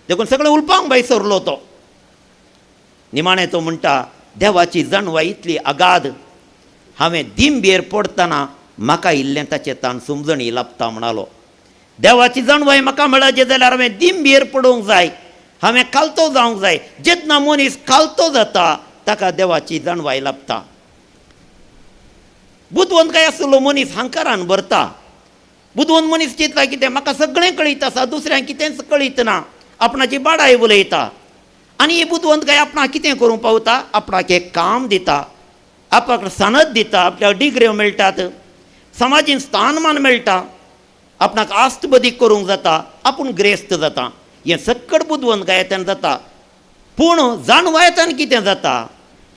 F: देखून सगळें उलपावंक भायर सरलो तो. निमाणें तो म्हणटा, देवाची जाणवाय इतली अगाध, हांवें दिंबेर पडटना म्हाका इल्लें ताचें ताण समजणी लाभता म्हणालो. देवाची जाणवाय म्हाका मेळचे जाल्यार हांवें दिंबेर पडूंक जाय, हांवें खालतो जावंक जाय. जेन्ना मनीस खालतो जाता ताका देवाची जाणवाय लाभता. बुदवंतकाय आसलो मनीस हांकारान भरता. बुदवंत मनीस चिंतता कितें म्हाका सगळें कळीत आसा, दुसऱ्यांक कितेंच कळीत ना, आपणाची बाडाय उलयता. आनी ही बुदवंतकाय आपणाक कितें करूंक पावता? आपणाक एक काम दिता, आपणाक सनद दिता, आपल्याक डिग्र्यो मेळटात, समाजीन स्थानमान मेळटा, आपणाक आस्त बदीक करूंक जाता, आपूण ग्रेस्त जाता. हें सक्कड बुदवंतकायेंतल्यान जाता. पूण जाणवायेंतल्यान कितें जाता?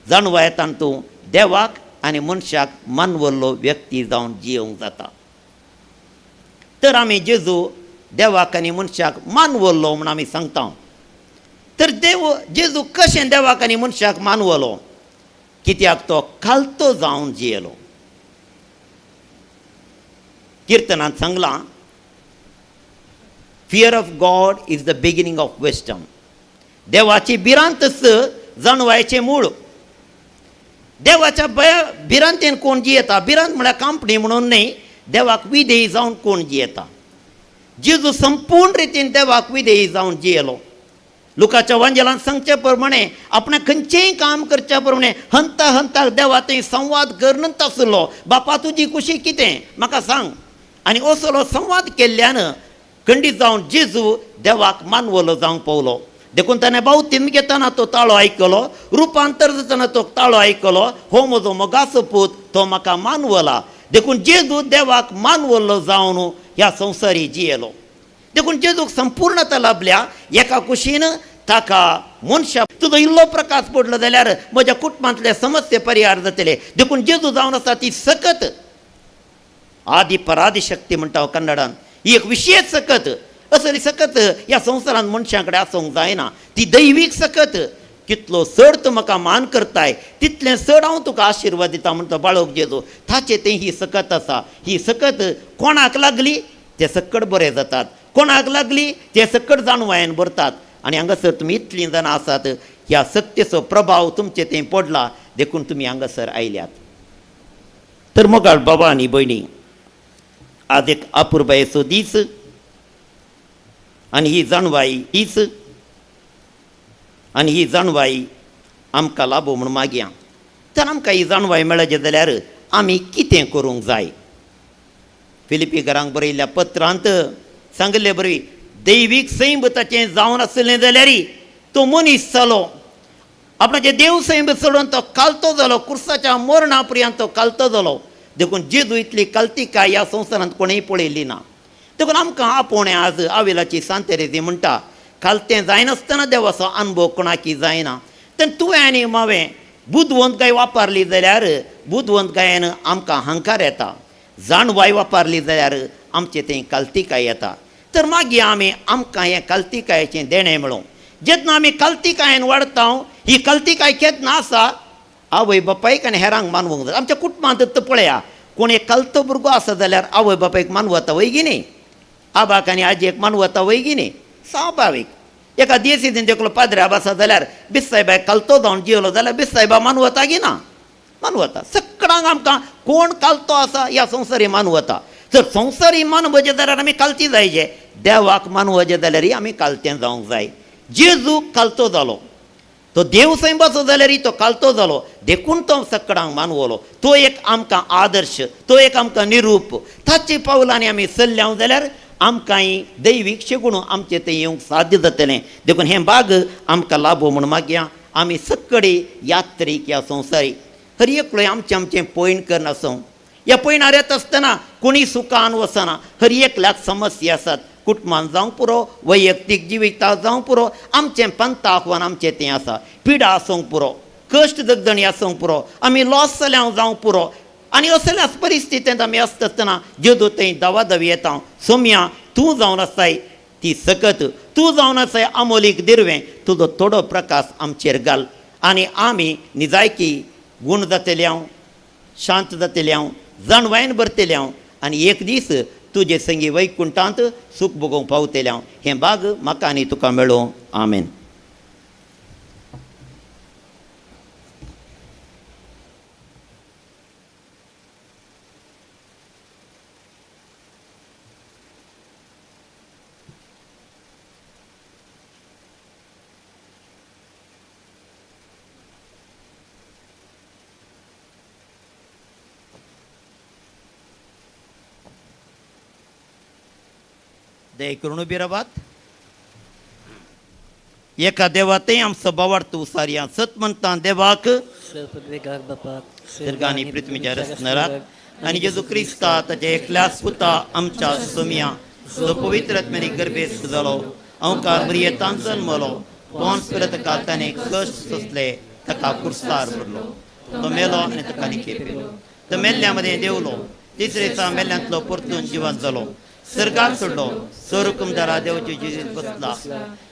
F: जाणवायेंतल्यान तूं देवाक आनी मनशाक मानवल्लो व्यक्ती जावन जियोवंक जाता. तर आमी जेजू देवाक आनी मनशाक मानवल्लो म्हूण आमी सांगता. तर देव जेजू कशें देवाक आनी मनशाक मानवलो? कित्याक तो खालतो जावन जियेलो. किर्तनांत सांगलां, fear of God is the beginning of wisdom. देवाची भिरांतच जाणवायचें मूळ. देवाच्या भया भिरांतेन कोण जियेता? भिरांत म्हळ्यार कांपणी म्हणून न्ही, देवाक विधेयी जावन कोण जियेता. जेजू संपूर्ण रितीन देवाक विधेयी जावन जियेलो. लुकाच्या वांजेलान सांगचे प्रमाणे आपणें खंयचेंय काम करच्या प्रमाणे हंता हंताक देवा थंय संवाद करनच आसलो. बापा तुजी खुशी कितें म्हाका सांग. आनी असलो संवाद केल्ल्यान खंडीत जावन जेजू देवाक मानवलो जावंक पावलो. देखून ताणें बावतीम घेतना तो ताळो आयकलो, रुपांतर जातना तो ताळो आयकलो, हो म्हजो मोगाचो पूत, तो म्हाका मानवला. देखून जेजू देवाक मानवल्लो जावन ह्या संवसारी जियेलो. देखून जेजूक संपूर्णता लाभल्या. एका कुशीन ताका मनशा तुजो इल्लो प्रकाश पडलो जाल्यार म्हज्या कुटुंबांतले समस्ये परिहार जातले. देखून जेजू जावन आसा ती सकत आदी परादी शक्ती म्हणटा हांव कन्नडान. ही एक विशेश सकत, असली सकत ह्या संवसारांत मनशां कडेन आसूंक जायना. ती दैवीक सकत. कितलो चड तूं म्हाका मान करताय तितलें चड हांव तुका आशिर्वाद दिता म्हणटा बाळक जेजू. ताचें तें ही सकत आसा. ही सकत कोणाक लागली ते सक्कड बरे जातात, कोणाक लागली ते सक्कड जाणवायेन भरतात. आनी हांगासर तुमी इतलीं जाणां आसात, ह्या सक्तेचो प्रभाव तुमचे थंय पडला देखून तुमी हांगासर आयल्यात. तर मोगाळ बाबा आनी भयणी, आज एक अपुरबायेचो दीस आनी ही जाणवाय दीस आनी ही जाणवाय आमकां लाबो म्हूण मागया. तर आमकां ही जाणवाय मेळची जाल्यार आमी कितें करूंक जाय? फिलिपी घरांक बरयल्ल्या पत्रांत सांगिल्ले बरी दैवीक सैम ताचें जावन आसलें जाल्यार तो मनीस जालो, आपणाचें देव सैम सोडून तो कालतो जालो, कुर्साच्या मरणा पर्यंत तो कालतो जालो. देखून जेजू इतली कालतिकाय ह्या संवसारांत कोणेंय पळयली ना. देखून आमकां आपोवणें आज आवेलाची सांतेरेजी म्हणटा, कालतें जायनासतना देवाचो अनुभव कोणाकी जायना. तर तुवें आनी हांवें बुदवंत गाय वापरली जाल्यार बुदवंत गायेन आमकां हंकार येता, जाणवाय वापरली जाल्यार आमचें थंय कालतिकाय येता. तर मागीर आमी आमकां हें कालतिकायेचें देणें मेळूं. जेन्ना आमी कालतिकायेन वाडटा, ही कालतिकाय केन्ना आसा आवय बापायक आनी हेरांक मानवंक जाय. आमच्या कुटुंबांत पळया, कोण एक कालतो भुरगो आसा जाल्यार आवय बापायक मानवता वय की न्ही, आबाक आनी आजयेक मानवता वय की न्ही, स्वाभावीक. एका दियेसीन एकलो पाद्रे आबा आसा जाल्यार बिस्सायबाक कालतो जावन जियेलो जाल्यार बिस्सायबा मानवता की ना? मानवता. सगळ्यांक आमकां कोण कालतो आसा ह्या संवसारी मानवता. जर संवसारी मानवचें जाल्यार आमी कालती जायचे, देवाक मानवचें जाल्यारय आमी कालतें जावंक जाय. जेजू कालतो जालो, तो देव सैमाचो जाल्यारय तो कालतो जालो, देखून तो सगळ्यांक मानवलो. तो एक आमकां आदर्श, तो एक आमकां निरूप. ताचे पावलांनी आमी चल्ल्या जाल्यार आमकां दैवीक शेगुण आमचें तें येवंक साध्य जातलें. देखून हें बाग आमकां लाबो म्हूण मागया. आमी सगळे यात्रीक ह्या संवसारी हर एकलो आमचें आमचें पयण करनासूं. ह्या पयणार येता आसतना कोणी सुखान वचना, हर एकल्याक समस्या आसात. कुटुंबान जावंक पुरो, वैयक्तीक जिवितांत जावंक पुरो, आमचें पंथ आव्हान आमचें तें आसा. पिडा आसूंक पुरो, कश्ट दगदणी आसूंक पुरो, आमी लॉस जाल्या जावंक पुरो. आनी असल्याच परिस्थितींत आमी आसता आसतना जेदू थंय दावादावी येता, सोम्या तूं जावन आसाय ती सकत, तूं जावन आसाय आमोलीक दिरवें, तुजो थोडो प्रकाश आमचेर घाल आनी आमी निजायकी गूण जातले हांव, शांत जातले हांव, जाणवायन भरतले हांव आनी एक दीस तुजे संगी वैकुंठांत सूख भोगोवंक पावतले हांव. हें बाग म्हाका आनी तुका मेळूं. आमेन. दया करून उबी रावात. एका देवातय आमचो भावार्थ उसारया. सत म्हणटा देवाक, सर्ग आनी पृथ्वीच्या रचणाराक आनी जेजू क्रिस्ता ताच्या एकल्याच पुता आमच्या सोमया, जो पवित्र आत्म्यानी गर्भेस्त जालो, अंकार मरियेतान जन्मलो, पोन्स पिलात ताका ताणें कश्ट सोंसले, ताका कुर्सार भरलो, तो मेलो आनी ताका निखेपिलो, तो मेल्ल्या मदें देंवलो, तिसरे दिसा मेल्ल्यांतलो परतून जिवंत जालो, सर्गार सोडलो, स्वरुकुमदारा देवाचे जिवीत बसला,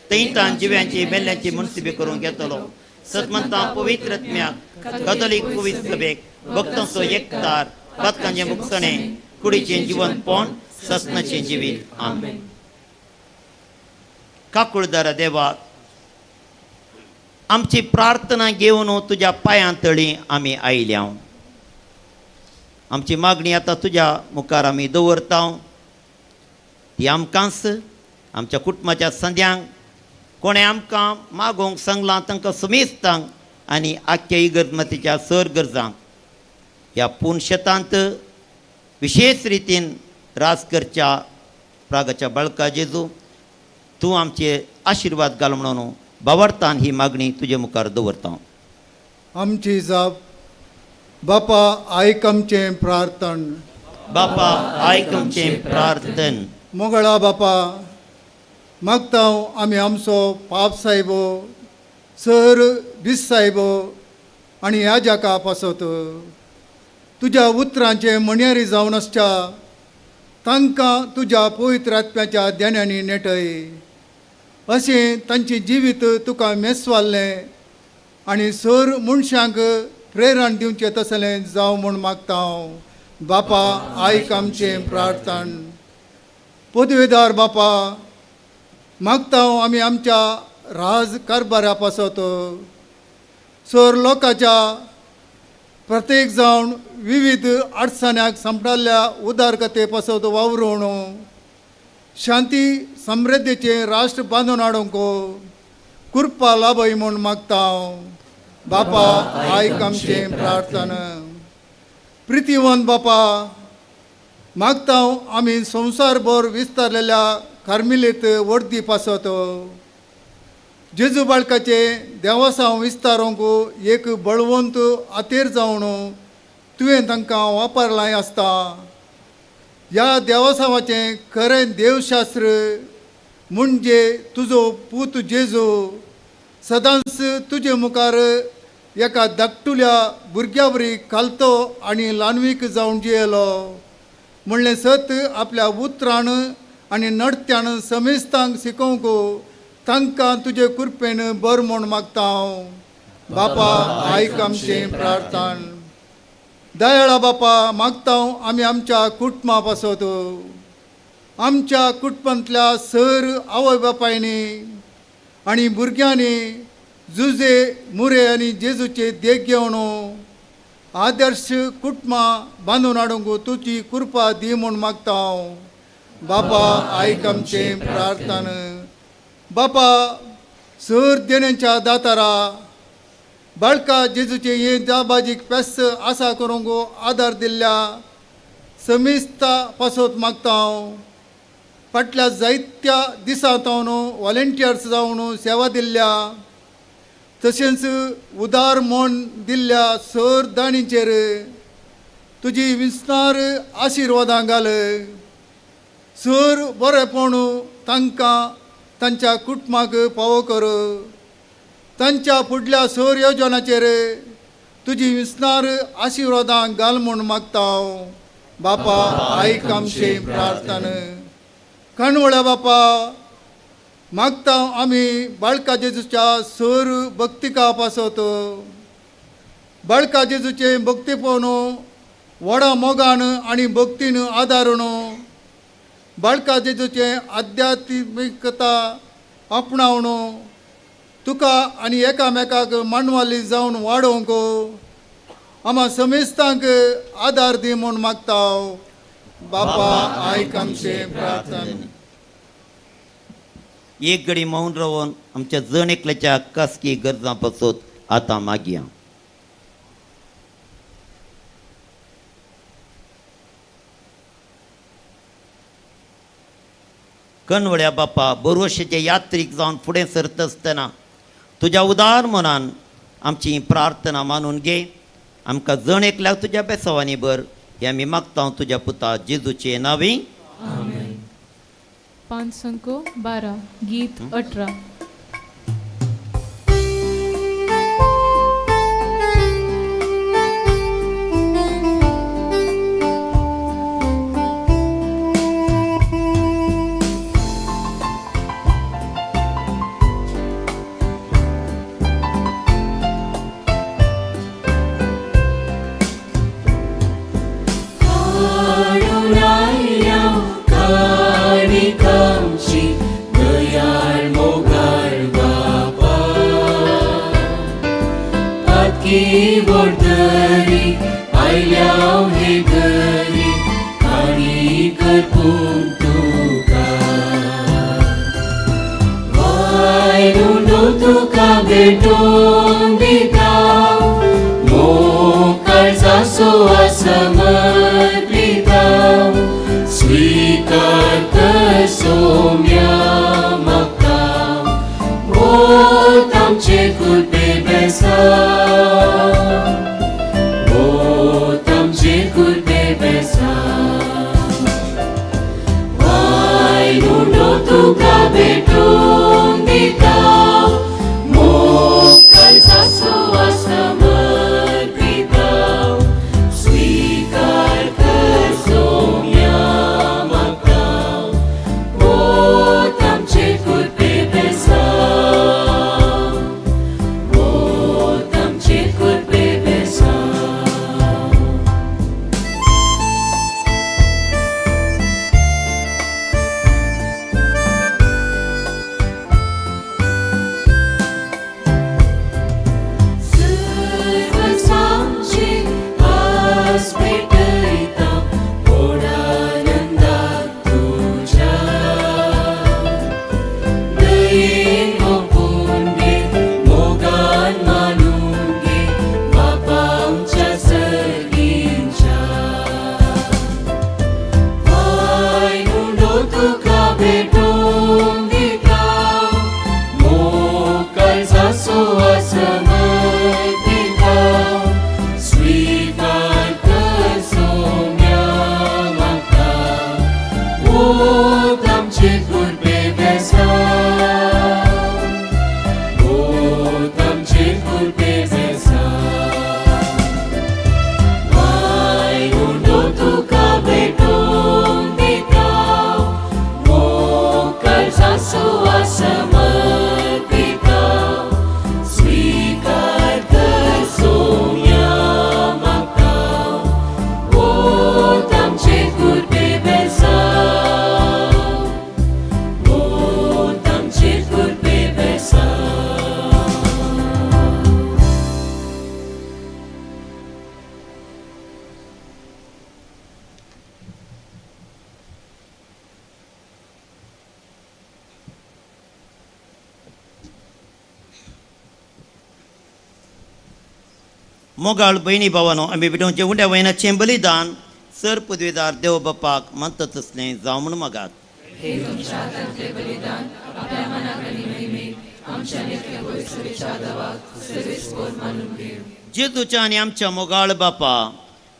F: थंयतान जिव्यांची मेल्ल्यांची मुनसिबी करूंक येतलो. सतमंता पवित्र आत्म्याक, कथोलीक पवित्र सभेक, भक्तांचो एकतार, पातकांचें मुक्तणें, कुडीचें जिवनपण, ससनाचें जिवीत. आमेन. काकुळदारा देवा, आमची प्रार्थना घेवन तुज्या पांयां तळी आमी आयल्या. आमची मागणी आतां तुज्या मुखार आमी दवरता. ती आमकांच, आमच्या कुटुंबाच्या संद्यांक, कोणें आमकां मागोवंक सांगलां तांकां सुमेस्तांक आनी आख्ख्या इगर्जमातेच्या सर गरजांक ह्या पूर्ण शेतांत विशेश रितीन राज करच्या प्रागाच्या बाळका जेजू, तूं आमचे आशिर्वाद घाल म्हणून भावार्थान ही मागणी तुजे मुखार दवरता.
J: आमची जाप बापा आयक आमचें प्रार्थन.
F: बापा आयक आमचें प्रार्थन.
J: मोगळा बापा, मागता आमी आमचो पाप सायबो, सर दीस सायबो आनी ह्या जाका पासत तुज्या उतरांचे म्हणयारी जावन आसच्या तांकां तुज्या पवित्र आत्म्याच्या देण्यांनी नेटय. अशें तांचें जिवीत तुका मेसवाल्लें आनी सर मनशांक प्रेरण दिवचें तसलें जावं म्हूण मागता हांव. बापा आयक आमचें प्रार्थन. पदवेदार बापा, मागता आमी आमच्या राज कारभारा पासत सर लोकांच्या प्रत्येक जावन विविध अडचण्याक सांपडिल्ल्या उदारकते पासत वावरून शांती समृद्धीचें राष्ट्र बांदून हाडूंक कृपा लाभय म्हूण मागता हांव. बापा आयक आमचें प्रार्थना. प्रितीवन बापा, मागता आमी संवसारभर विस्तारलेल्या कार्मिलीत वर्दी पासत जेजू बाळकाचे देवसांव विस्तारूंक एक बळवंत आतेर जावन तुवें तांकां वापरलां आसता. ह्या देवसांवाचें खरें देवशास्त्र म्हणजे तुजो पूत जेजू सदांच तुजे मुखार एका धाकटुल्या भुरग्या वरी खालतो आनी ल्हानवीक जावन जियेलो म्हणलें सत आपल्या उतरान आनी नडत्यान समेस्तांक शिकोवंक तांकां तुजे कृपेन बर म्हूण मागता हांव. बापा आयक आमचें प्रार्थन. दयाळा बापा, मागता आमी आमच्या कुटुंबा पासत आमच्या कुटुंबांतल्या सर आवय बापायनी आनी भुरग्यांनी जुजे मुरे आनी जेजूचे देख घेवन आदर्श कुटुंबां बांदून हाडूंक तुजी कृपा दी म्हूण मागता हांव. बापा आयक आमचें प्रार्थन. बापा सर देण्याच्या दातारा बाळका जेजूचे हे दाबाजीक पेस आसा करूंक आदार दिल्ल्या समिस्ता पासत मागता हांव. फाटल्या जायत्या दिसां जावन वॉलंटियर्स जावन सेवा दिल्ल्या तशेंच उदार म्हण दिल्ल्या सर दाणीचेर तुजी विस्तार आशिर्वादां घाल. सर बरेपण तांकां तांच्या कुटुंबाक पावो कर. तांच्या फुडल्या सर योजनाचेर तुजी विस्तार आशिर्वादां घाल म्हूण मागता हांव. बापा आयक आमचें प्रार्थना. काणवळ्या बापा, मागता आमी बाळका जेजूच्या सर भक्तिका पासत बाळका जेजूचें भक्तीपण व्हडा मोगान आनी भक्तीन आदारून बाळका जेजूचें आध्यात्मिकता आपणावन तुका आनी एकामेकाक मांडवाली जावन वाडोवंक आमा समेस्तांक आदार दी म्हूण मागता हांव. बापा आयक आमचें प्रार्थना.
F: एक घडी मौन रावन आमच्या जण एकल्याच्या खासगी गरजां पासत आतां मागया. कणवळ्या बापा, बरोवशेचे यात्रीक जावन फुडें सरता आसतना तुज्या उदार मनान आमची प्रार्थना मानून घे. आमकां जण एकल्याक तुज्या बेसावांनी भर हें आमी मागता तुज्या पुता जेजूचे नांवी.
C: 512 गीत 18.
H: काणिकांची दयाळ मोगाची
F: मोगाळ भयणी भावानो, आमी भेटोवचें उंड्या वयनाचें बलिदान सर पदवेदार देव बापाक मानता तसलें जावं म्हूण मागात. जेजूच्या आनी आमच्या मोगाळ बापा,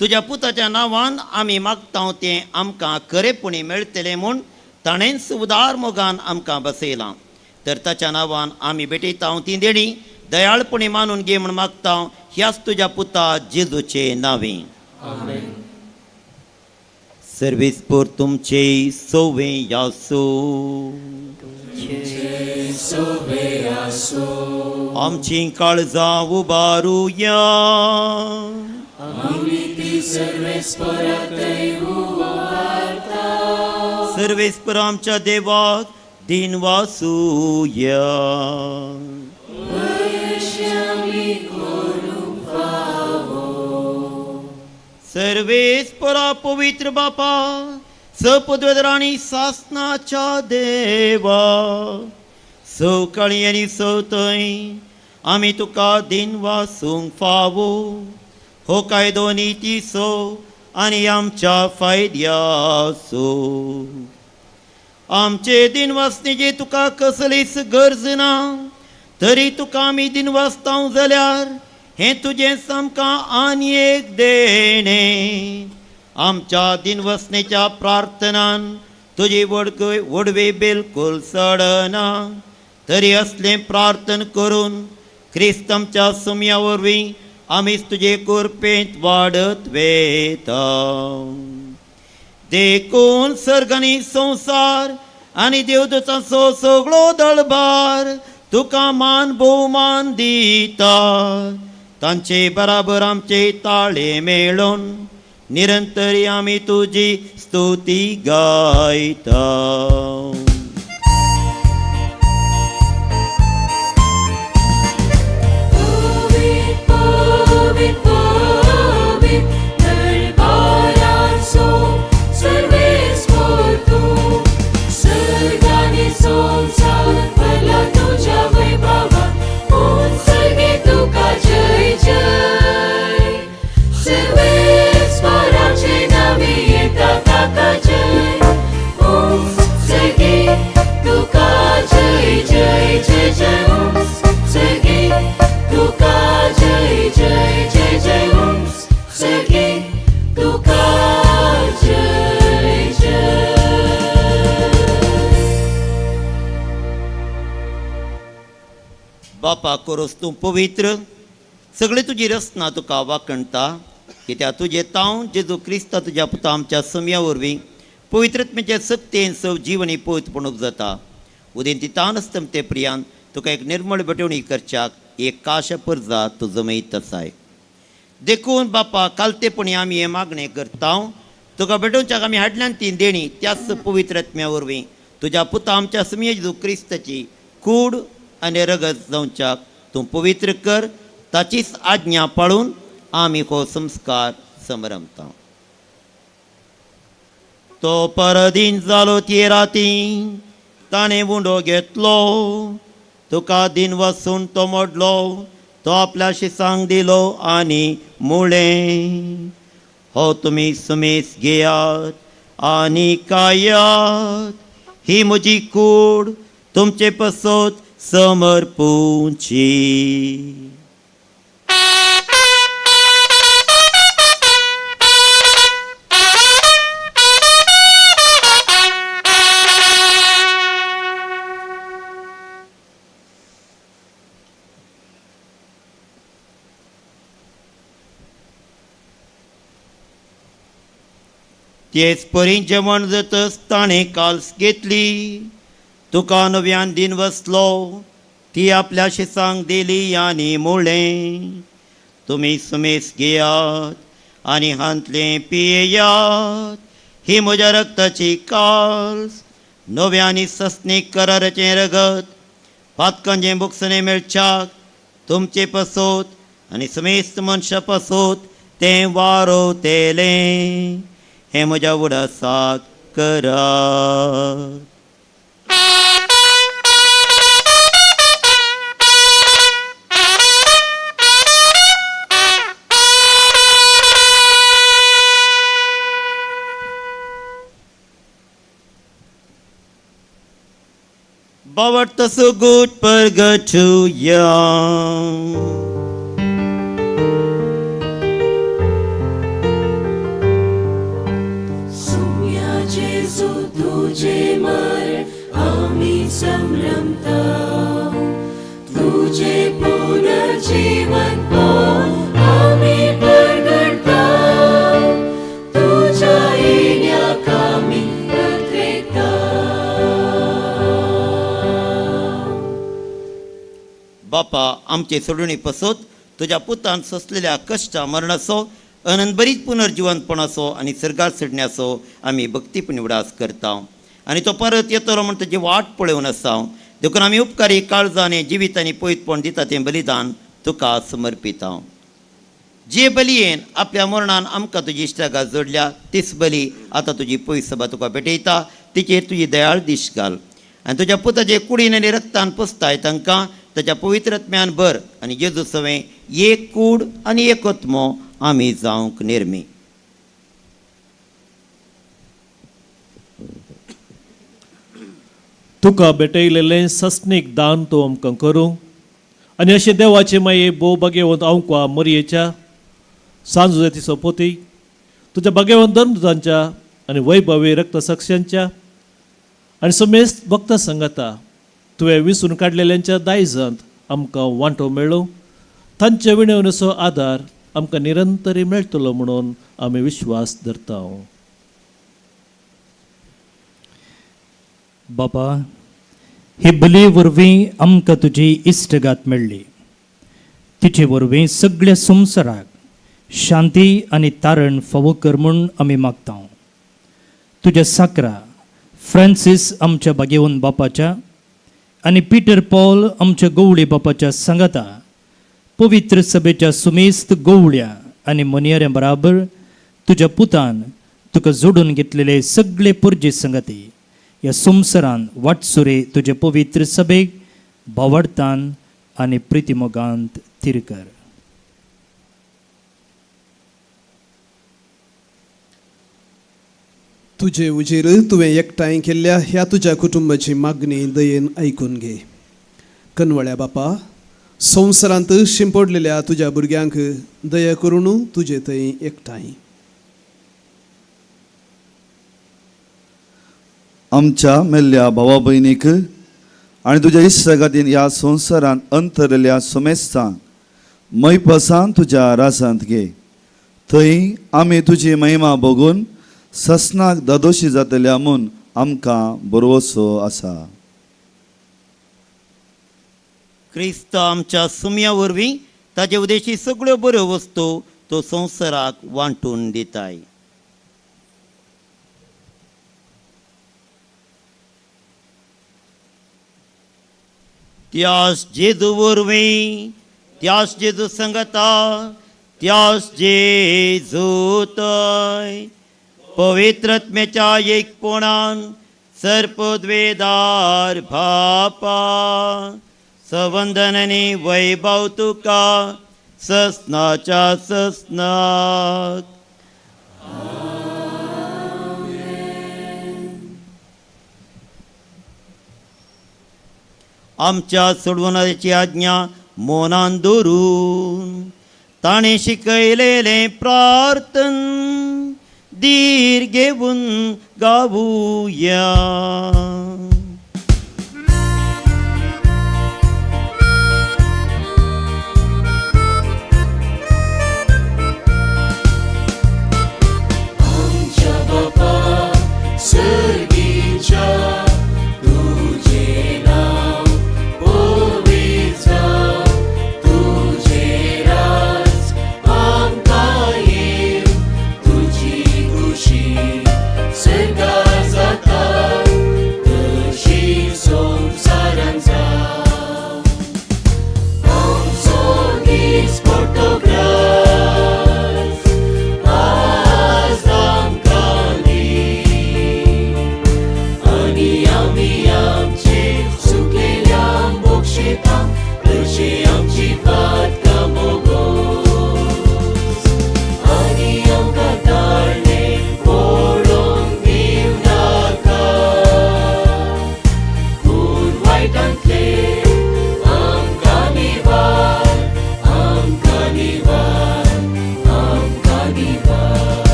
F: तुज्या पुताच्या नांवान आमी मागता तें आमकां खरेपणी मेळटलें म्हूण ताणेंच उदार मोगान आमकां बसयलां. तर ताच्या नांवान आमी भेटयता ती देणी दयाळपणी मानून घे म्हूण मागता ह्याच तुज्या पुता जेजूचे नांवे. सर्वीस पोर तुमचे सोवे यासो, आमची काळजां उबारुया. सर्वेस्पर आमच्या देवाक दिन वासूया. सर्वेस्परा पवित्र बापा, सपदवेदराणी सासनाच्या देवा, सकाळी आनी सवतय आमी तुका दिन वासूंक फावो. हो कायदो नितीचो आनी आमच्या फायद्याचो. आमचे दिनवासनेची तुका कसलीच गरज ना, तरी तुका आमी दिनवासता जाल्यार हें तुजें सामकां आनी एक देणें. आमच्या दिनवसनेच्या प्रार्थनान तुजी वडवे बिलकुल सडना, तरी असलें प्रार्थन करून क्रिस्त आमच्या सुमया वरवीं आमीच तुजे कृपेंत वाडत वेता. देखून सर्ग आनी संवसार आनी देवदूतांचो सगळो दळबार तुका मान भोवमान दिता. तांचे बराबर आमचे ताळे मेळून निरंतरी आमी तुजी स्तुती गायता. बापा कोरोस तूं पवित्र, सगळे तुजी रचना तुका वाखणटा, कित्याक तुजें तांव जेजू क्रिस्ता तुज्या पुता आमच्या सम्या वरवीं पवित्रत्मेचे सक्तेन सव जिवनी पवित्रपण उपजता. उदेंती तान ते प्रियान तुका एक निर्मळ भेटवणी करच्याक एक काश परजा तूं जमयत आसाय. देखून बापा कालतेपणी आमी हें मागणें करता, तुका भेटोवच्याक आमी हाडल्यान ती देणी त्याच पवित्रत्म्या वरवीं तुज्या पुता आमच्या सम्या जेजू क्रिस्ताची कूड आनी रगत जावच्याक तूं पवित्र कर, ताचीच आज्ञा पाळून आमी हो संस्कार समरमता. तो परदीन जालो ते राती ताणें उंडो घेतलो, तुका दिन वसून तो मोडलो, तो आपल्या शिसांक दिलो आनी मुळें, हो तुमी सुमेस घेयात आनी खायात, ही म्हजी कूड तुमचे पसत समर्पूची. तेच परी जेवण जातच ताणें काल्स घेतली, तुका नव्यान दिन वसलो, ती आपल्या शिसांक दिली आनी मुळें, तुमी सुमेस घेयात आनी हांतलें पियेयात, ही म्हज्या रक्ताची काल्स, नव्या आनी सस्नीक कराराचें रगत, पातकांचें बुकसणें मेळच्याक तुमचे पसोत आनी समेस्त मनशां पसोत तें वारोवतेलें. हें म्हज्या उडासाक करात. बावडतो सुगूट परगटुया.
K: सुम्या जेजू तुझे मरण आमी संभ्रमता, तुझे पुनर्जीवन आमी परगटता, तुझ्या येण्याक आमी उतरेता.
F: बापा, आमचे सोडणी पसत तुज्या पुतान सोंसलेल्या कश्टा मरणाचो अनंतबरीत पुनर्जिवंतपणाचो आनी सर्गार चडण्याचो आमी भक्तीपणी उडास करता आनी तो परत येतलो म्हण तुजी वाट पळोवन आसा. देखून आमी उपकारी काळजाने जिवीत आनी पयतपण दिता तें बलिदान तुका समर्पिता. जे बलयेन आपल्या मरणान आमकां तुजी इश्टागात जोडल्या तीच बली आतां तुजी पयस सभा तुका भेटयता, तिचेर तुजी दयाळ दीश घाल आनी तुज्या पुताचे कुडीन आनी रक्तान पुसताय तांकां ताच्या पवित्र आत्म्यान भर आनी जेजू सवें एक कूड आनी एक आत्मो आमी जावंक निर्मी.
L: तुका भेटयलेलें सस्नीक दान तूं आमकां करूं आनी अशें देवाचे माये भोव भाग्यवंत आमकां मरयेच्या सांजुजाती सोपोती तुज्या भाग्यवंत धर्मदूतांच्या आनी वैभवी रक्तसाक्षांच्या आनी समेस्त भक्ता संगता तुवें विसून काडलेल्यांच्या दायजांत आमकां वांटो मेळ्ळो, तांच्या विणवणेचो आदार आमकां निरंतरी मेळटलो म्हणून आमी विश्वास धरता.
A: बाबा, हे बली वरवीं आमकां तुजी इश्टगात मेळ्ळी, तिचे वरवीं सगळ्या संवसाराक शांती आनी तारण फावो कर म्हूण आमी मागता. तुज्या साकरा फ्रांसीस आमच्या भाग्यवंत बापाच्या आनी पिटर पॉल आमच्या गवळी बापाच्या सांगाता पवित्र सभेच्या सुमेस्त गवळ्या आनी मनयाऱ्या बराबर तुज्या पुतान तुका जोडून घेतलेले सगळे पुर्जे संगाती ह्या संवसारान वाटसुरे तुजे पवित्र सभेक भावार्थान आनी प्रितीमोगांत थीर कर.
M: तुजे उजेर तुवें एकठांय केल्ल्या ह्या तुज्या कुटुंबाची मागणी दयेन आयकून घे. कनवळ्या बापा, संवसारांत शिंपडलेल्या तुज्या भुरग्यांक दया करून तुजे थंय एकठांय.
N: आमच्या मेल्ल्या भावा भयणीक आनी तुज्या इश्टागातीन ह्या संवसारांत अंतरलेल्या समेस्तांक मैपसान तुज्या राजांत घे. थंय आमी तुजी महिमा बघून ससनाक दादोशी जातल्या म्हूण आमकां बरोवचो आसा.
F: क्रिस्त आमच्या सुम्या वरवीं ताजे उदेशी सगळ्यो बऱ्यो वस्तू तो संवसाराक वांटून दिताय. त्यास जेजू वरवीं, त्यास जेजू संगता, त्यास जेजू तय पवित्र आत्म्याच्या एकपणान सर्पद्वेदार भापा सवंदननी वैभव तुका ससनाच्या ससनाक. आमच्या सोडवणाची आज्ञा मोनान दवरून ताणें शिकयलेलें प्रार्थन धीर घेवन गावुया.
K: आमच्या बापा सर्गीच्या, तुझे नाव पवित्र जावं, तुझे राज आमकां येवं, तुजी खुशी सर्गार जाता.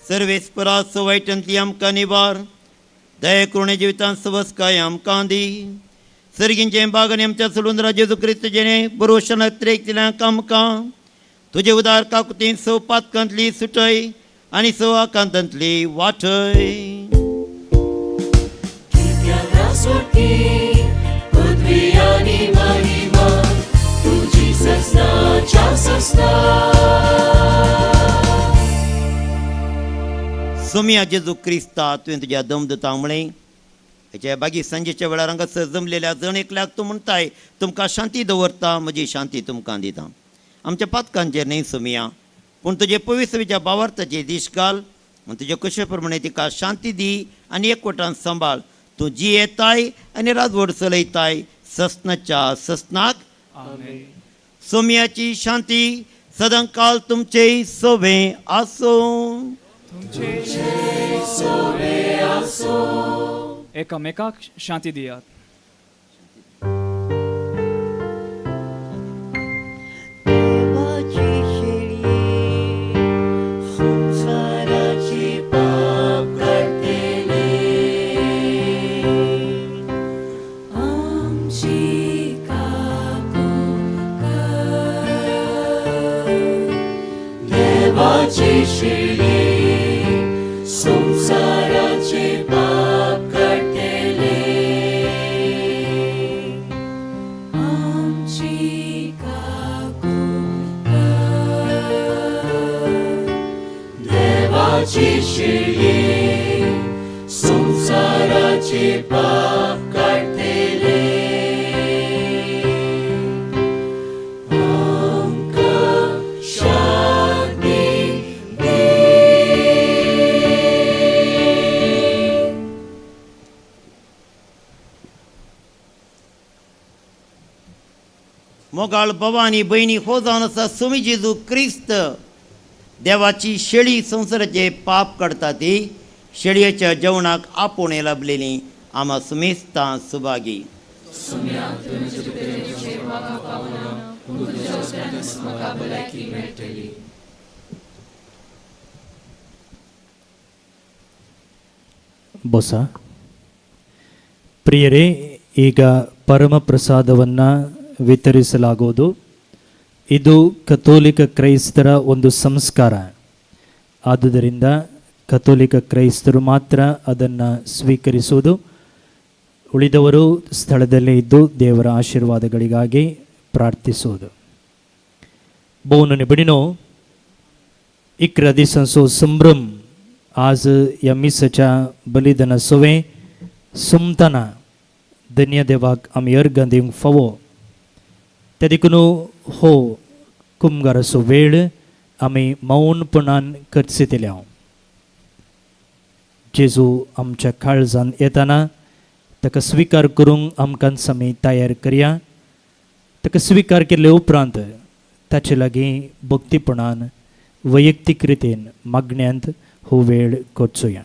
F: सर्वेस्परा सवायटांतली आमकां निवार दया करुणे जिवितांत सवस्काय आमकां दी सर्गींचें बाग आनी आमच्या सोडून जेजू क्रिस्त जेणे बरोशन त्रेक आमकां तुजे उदार काकुतीन स पातकांतली सुटय आनी स आकांतांतली वाटय. सोमिया जेजू क्रिस्ता तुवें तुज्या दमदता म्हळें हेच्या बागी सांजेच्या वेळार हांगासर जमलेल्या जण एकल्याक तूं म्हणटाय तुमकां शांती दवरता म्हजी शांती तुमकां दिता. आमच्या पातकांचेर न्हय सोमिया पूण तुजे पवित्रच्या बावार्थाचे दीश घाल आनी तुजे कशे प्रमाणे तिका शांती दी आनी एकवटान सांबाळ. तूं जियेताय आनी राजवट चलयताय ससनाच्या ससनाक. सोमियाची शांती सदांकाल तुमचे सोवे आसूं.
I: एकामेकाक शांती दियात.
L: संसाराचे पाप काडटले
D: आमची काकूट
L: देवाची शेळी संसाराचे पाप काडटले आमकां शांती.
F: मोगाळ भवानी भयणी हो जावन आसा सोमी जेजू क्रिस्त देवाची शेळी संवसाराचे पाप काडटा ती शेळयेच्या जेवणाक आपोवणें लाभलेली आमा सुमेस्तां सुभागी.
A: ಬೊಸ ಪ್ರಿಯರೇ, ಈಗ ಪರಮ ಪ್ರಸಾದವನ್ನು ವಿತರಿಸಲಾಗುವುದು. ಇದು ಕಥೋಲಿಕ ಕ್ರೈಸ್ತರ ಒಂದು ಸಂಸ್ಕಾರ. ಆದುದರಿಂದ ಕಥೋಲಿಕ ಕ್ರೈಸ್ತರು ಮಾತ್ರ ಅದನ್ನು ಸ್ವೀಕರಿಸುವುದು. ಉಳಿದವರು ಸ್ಥಳದಲ್ಲೇ ಇದ್ದು ದೇವರ ಆಶೀರ್ವಾದಗಳಿಗಾಗಿ ಪ್ರಾರ್ಥಿಸುವುದು. ಬೋನು ನಿಬಿಡಿನೋ 11 दिसांचो संभ्रम आज ह्या मिसाच्या बलिदाना सोवे सुमतना धन्य देवाक आमी अर्घां दिवंक फावो. ते देखून हो कुमगाराचो वेळ आमी मौनपणान खर्चितले. हांव जेजू आमच्या काळजान येताना ताका स्विकार करूंक आमकां आमी तयार करया. ताका स्विकार केले उपरांत ताचे लागीं भक्तीपणान वैयक्तीक रितीन मागण्यांत हो वेळ करचोया.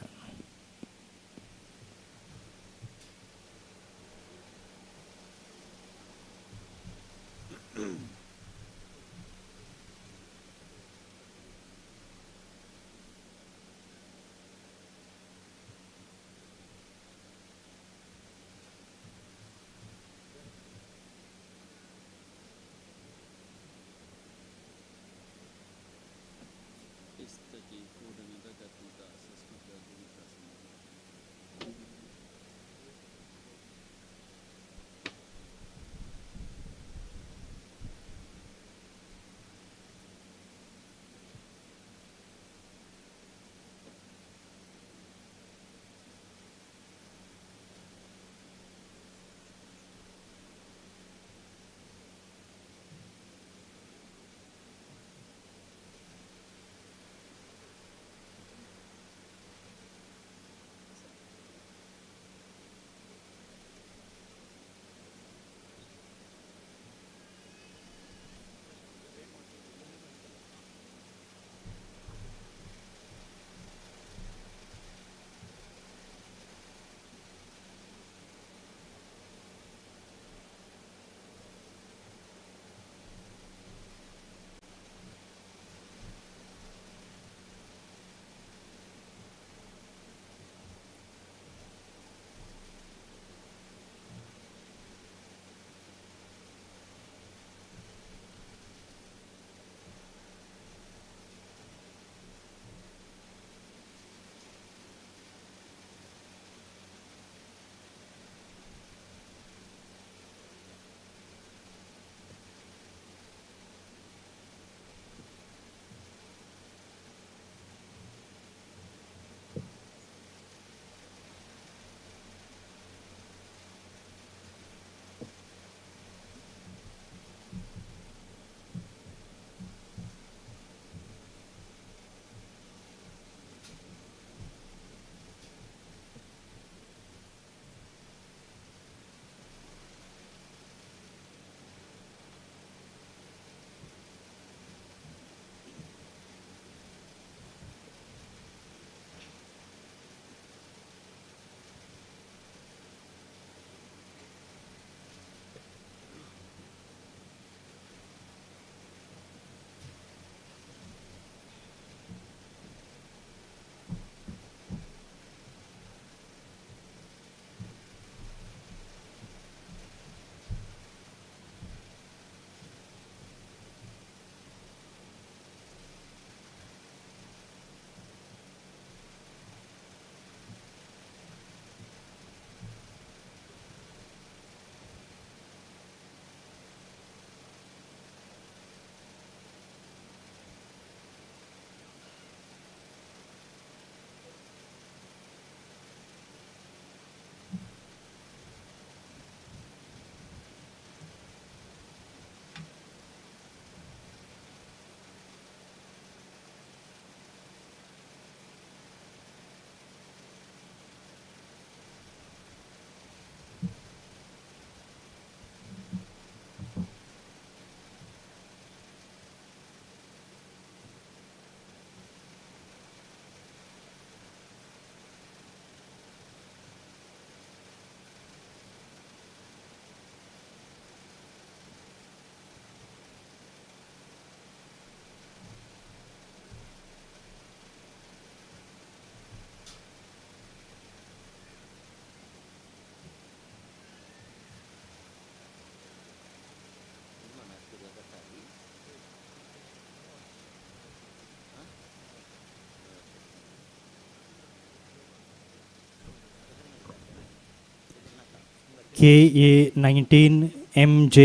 A: K A 19 M J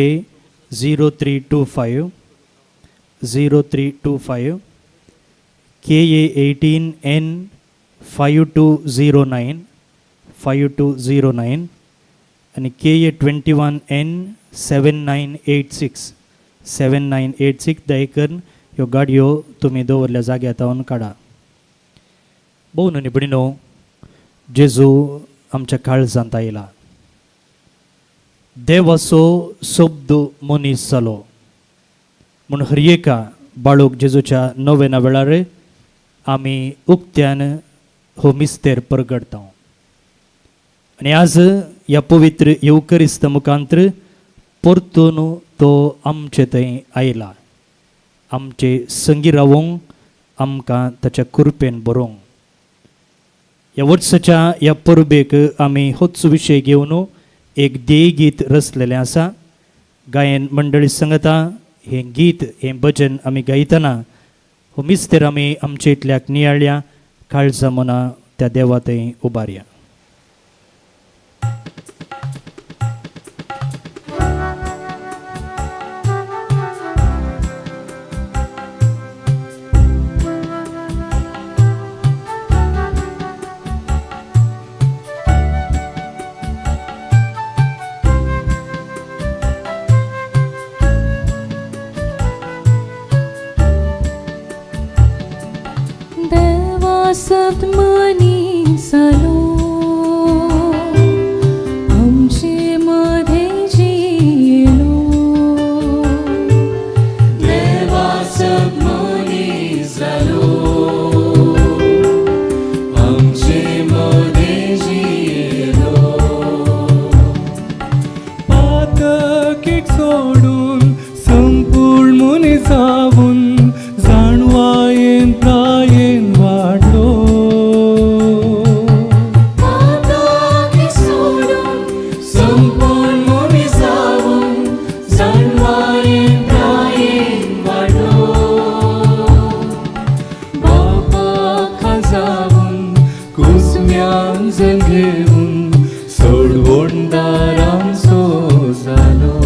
A: 0325 0325, K A 18 N 5209 5209 आनी K A 21 N 7986 7986. दया करून ह्यो गाडयो तुमी दवरल्या जाग्यार तावन काडा. भोव न्हय भयणीनो, जेजू आमच्या काळजांत आयला. देवाचो शब्द मनीस जालो म्हूण हर एका बाळूक जेजूच्या नोवेना वेळार आमी उक्त्यान हो मिस्तेर परगडता. आनी आज ह्या पवित्र येवकरिस्त मुखांत्र परतून तो आमचे थंय आयला, आमचे संगी रावोंक, आमकां ताच्या कृपेन बरोवंक. ह्या वर्साच्या ह्या परबेक आमी होच विशय घेवन एक ध्येय गीत रचलेलें आसा. गायन मंडळी सांगता हें गीत, हें भजन आमी गायतना हो मिस्तेर आमी आमचे इतल्याक नियाळ्या, काळजा मना त्या देवा थंय उबारया.
D: देवा सप्त मनीस जालो, आमचे मदें जियेलो.
H: देवा सप्त मनीस जालो, आमचे मदें जियेलो.
O: पातकीक सोडून संपूर्ण मनीस जावन जाणवायेन प्रायेन वाडलो.
H: पातकीक सोडून संपूर्ण मनीस जावन जाणवायेन प्रायेन वाडलो.
O: बापा खाजावन कुसम्यान जल्म घेवन सोडवणदार आमचो जालो.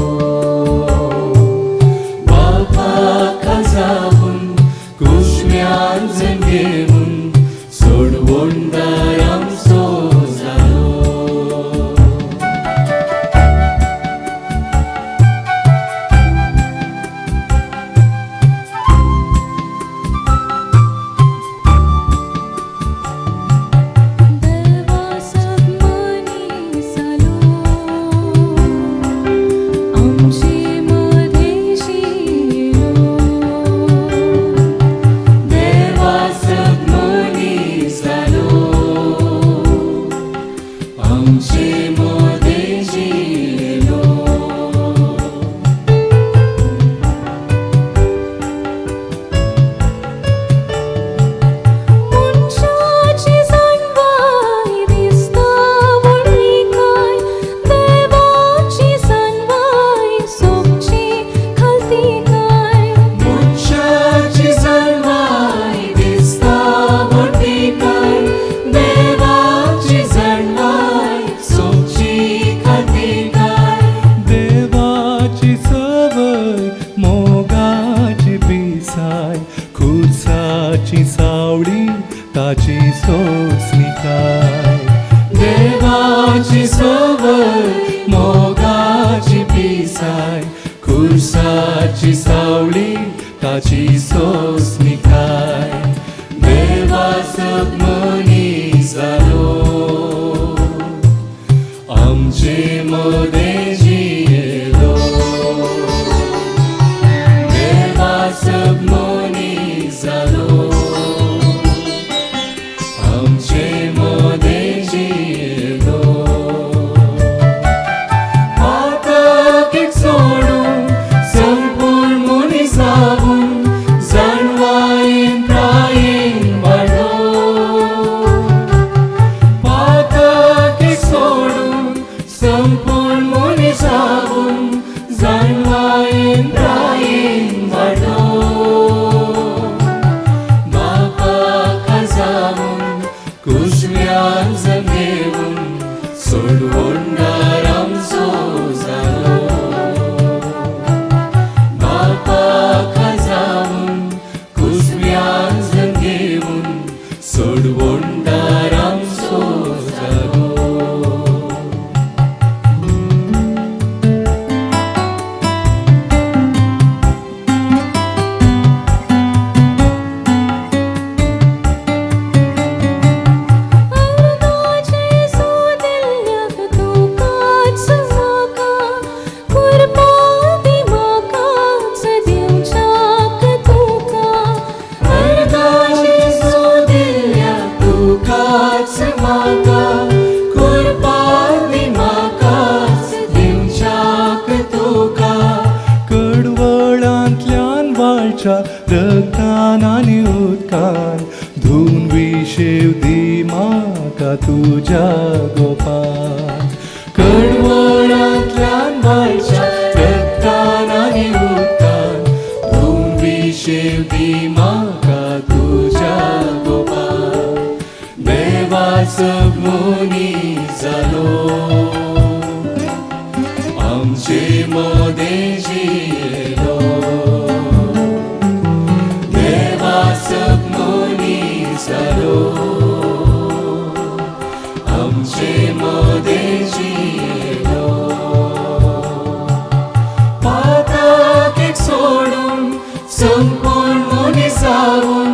H: बापा खाजावन कुसम्यान जल्म घेवन सोडवणदार आमचो जालो.
D: देवा सप्त मनीस जालो, आमचे मदें जियेलो.
H: देवा सप्त मनीस जालो, आमचे मदें जियेलो.
D: मनशाची जाणवाय दिसता व्हडविकाय, देवाची जाणवाय सोबची खालतीकाय.
H: मनशाची जाणवाय दिसता व्हडविकाय, देवाची जाणवाय सोबची खालतीकाय.
O: देवाची सवय मोगाची पिसाय, खुर्साची सावळी ताची सोसनिकाय.
H: देवाची सवय मोगाची पिसाय,
O: खुर्साची सावळी ताची सोसनिकाय.
H: देवा सप्त मनीस जालो, आमचे मदें जियेलो. देवा सप्त मनीस जालो, आमचे मदें जियेलो. पातकीक सोडून संपूर्ण मनीस जावन जाणवायेन प्रायेन वाडलो. पातकीक सोडून संपूर्ण मनीस जावन जाणवायेन प्रायेन वाडलो. बापा खाजावन कुसम्यान जल्म घेवन सोडवणदार आमचो
O: तुज्या गोपान कडवळांतल्यान बायच्या रक्तान आनी उदकान धुवन विशेव दी म्हाका तुज्या गोपान देवा सब मनीस जालो आमचे मदें जियेलो देवा सब मनीस जालो आमचे मदें जियेलो पातक सोडून संपूर्ण मनीस जावन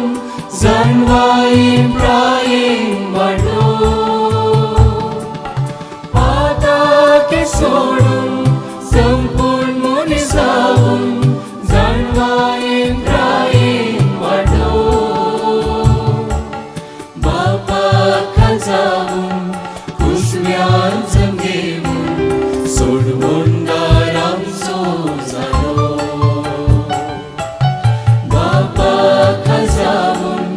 O: जाणवायेन प्रायेन वाडलो पातक सोडून संपूर्ण मनीस जावन जाणवायेन प्रायेन वाडलो बापा खाल जावन कुसव्यान जम घेवन सोडवणदार आमचो जालो बापा खाल जावन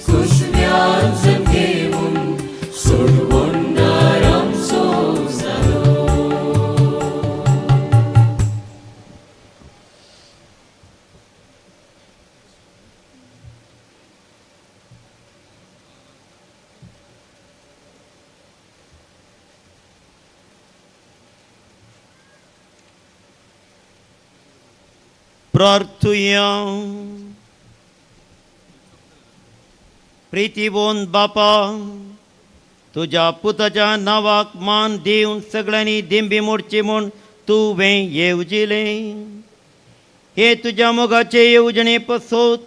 O: कुसव्यान जम घेवन सोडवणदार आमचो जालो.
F: प्रार्थुया. प्रितीबोन बापा, तुज्या पुताच्या नांवाक मान दिवन सगळ्यांनी दिंबी मोडची म्हूण तुवें येवजिलें. हे तुज्या मोगाचे येवजणे पसोत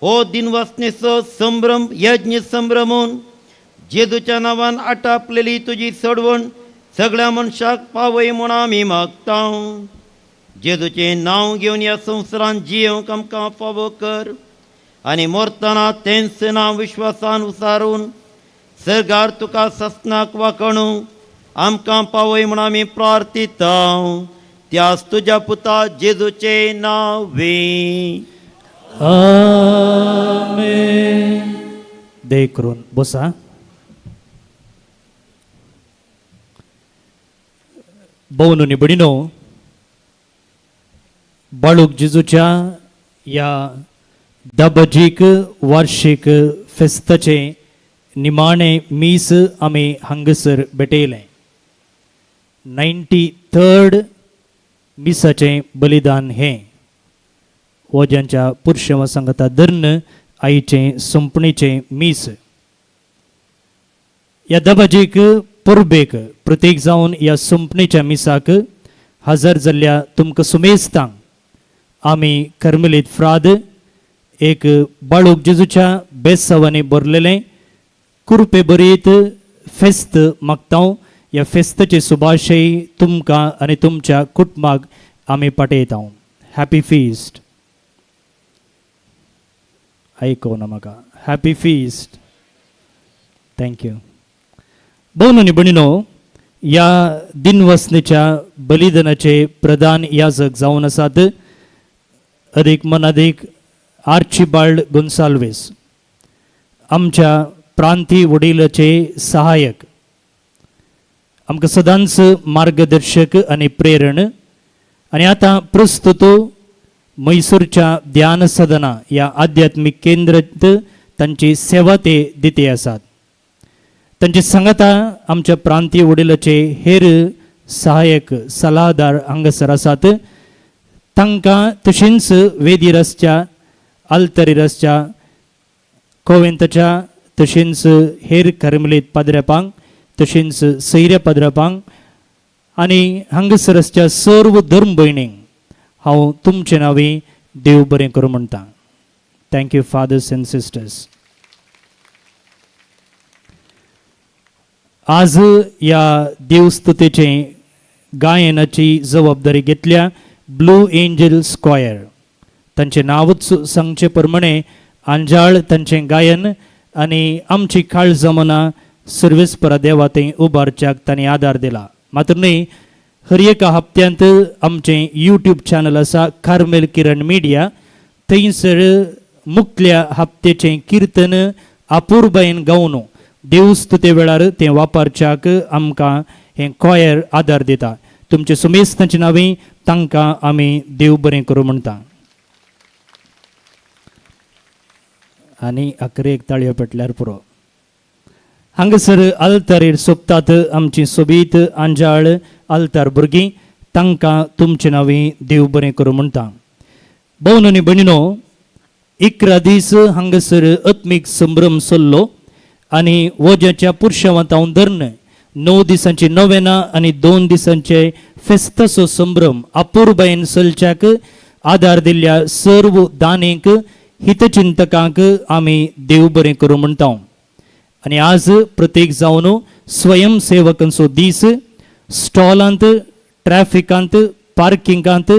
F: हो दिनवासनेचो संभ्रम यज्ञ संभ्रमून जेजूच्या नांवान आटापलेली तुजी सोडवण सगळ्या मनशाक पावय म्हूण आमी मागता. जेजूचें नांव घेवन ह्या संवसारान जियोंक आमकां फावो कर आनी मरतना तेंच नांव विश्वासान उसारून सर्गार तुका ससनाक वाकणू आमकां पावय म्हूण आमी प्रार्थिता त्याच तुज्या पुता जेजूचें नांवे.
A: आमेन. दे करून बसा. भोवन निबडिनो बाळूक जेजूच्या ह्या दबजीक वार्षीक फेस्ताचें निमाणें मीस आमी हांगासर भेटयलें. 93rd मिसाचें बलिदान हें वज्यांच्या पुरशेवा सांगता धरून आईचें संपणीचें मीस. ह्या दबाजीक परबेक प्रतीक जावन ह्या संपणीच्या मिसाक हजर जाल्ल्या तुमकां सुमेस्तांक आमी कर्मलीत फ्राद एक बाळूक जेजूच्या बेसावांनी भरलेलें कुरपे बरीत फेस्त मागता. ह्या फेस्ताचे सुभाशय तुमकां आनी तुमच्या कुटुंबाक आमी पाठयता. Happy feast. आयको ना म्हाका. Happy feast. Thank you. भोवन आनी भयणीनो, ह्या दिनवसनेच्या बलिदानाचे प्रधान याजक जावन आसात अदीक मनादीक आर्चिबाल्ड गोन्साल्वीस, आमच्या प्रांती वडिलाचे सहायक, आमकां सदांच मार्गदर्शक आनी प्रेरण आनी आतां प्रस्तुत मैसूरच्या ध्यान सदना ह्या आध्यात्मीक केंद्रांत तांची सेवा ते दिती आसात. तांची सांगाता आमच्या प्रांतीय वडिलाचे हेर सहायक सलाहदार हांगासर आसात. तांकां तशेंच वेदी रसच्या आल्तरी रसच्या कोवेंताच्या तशेंच हेर करमलीत पाद्रेपांक तशेंच सैऱ्या पाद्रेपांक आनी हांगासर आसच्या सर्व धर्म भयणींक हांव तुमचे नांवी देव बरें करूं म्हणटा. Thank you fathers and sisters. आज ह्या देवस्तुतेचें गायनाची जबाबदारी घेतल्या ब्लू एंजल स्क्वायर. तांचें नांवूच सांगचे प्रमाणे आंजाळ तांचें गायन आनी आमची काळजां मनां सर्वेस्परा देवा थंय उबारच्याक तांणी आदार दिला. मात्र न्हय, हर एका हप्त्यांत आमचें यूट्यूब चॅनल आसा कार्मेल किरण मिडिया, थंयसर मुखल्या हप्त्याचें किर्तन अपुरबायेन गावन देवस्तुते वेळार तें वापरच्याक आमकां हें कॉयर आदार दिता. तुमचे सुमेस्तांची नांवी तांकां आमी देव बरें करूं म्हणटा. आनी अकरेक ताळयो पेटल्यार पुरो. हांगासर आल्तारीर सोपतात आमची सोबीत आंजाळ आल्तार भुरगीं, तांकां तुमचे नांवी देव बरें करूं म्हणटा. भोवन आनी भयणीनो, 11 दीस हांगासर आत्मीक संभ्रम चल्लो आनी वज्याच्या पुरशांवांत धरून 9 दिसांची नोवेना आनी 2 दिसांचे फेस्ताचो संभ्रम अपुरबायेन चलच्याक आदार दिल्ल्या सर्व दानींक हितचिंतकांक आमी देव बरें करूं म्हणटा. आनी आज प्रत्येक जावन स्वयंसेवकांचो दीस. स्टॉलांत, ट्रॅफिकांत, पार्किंगांत,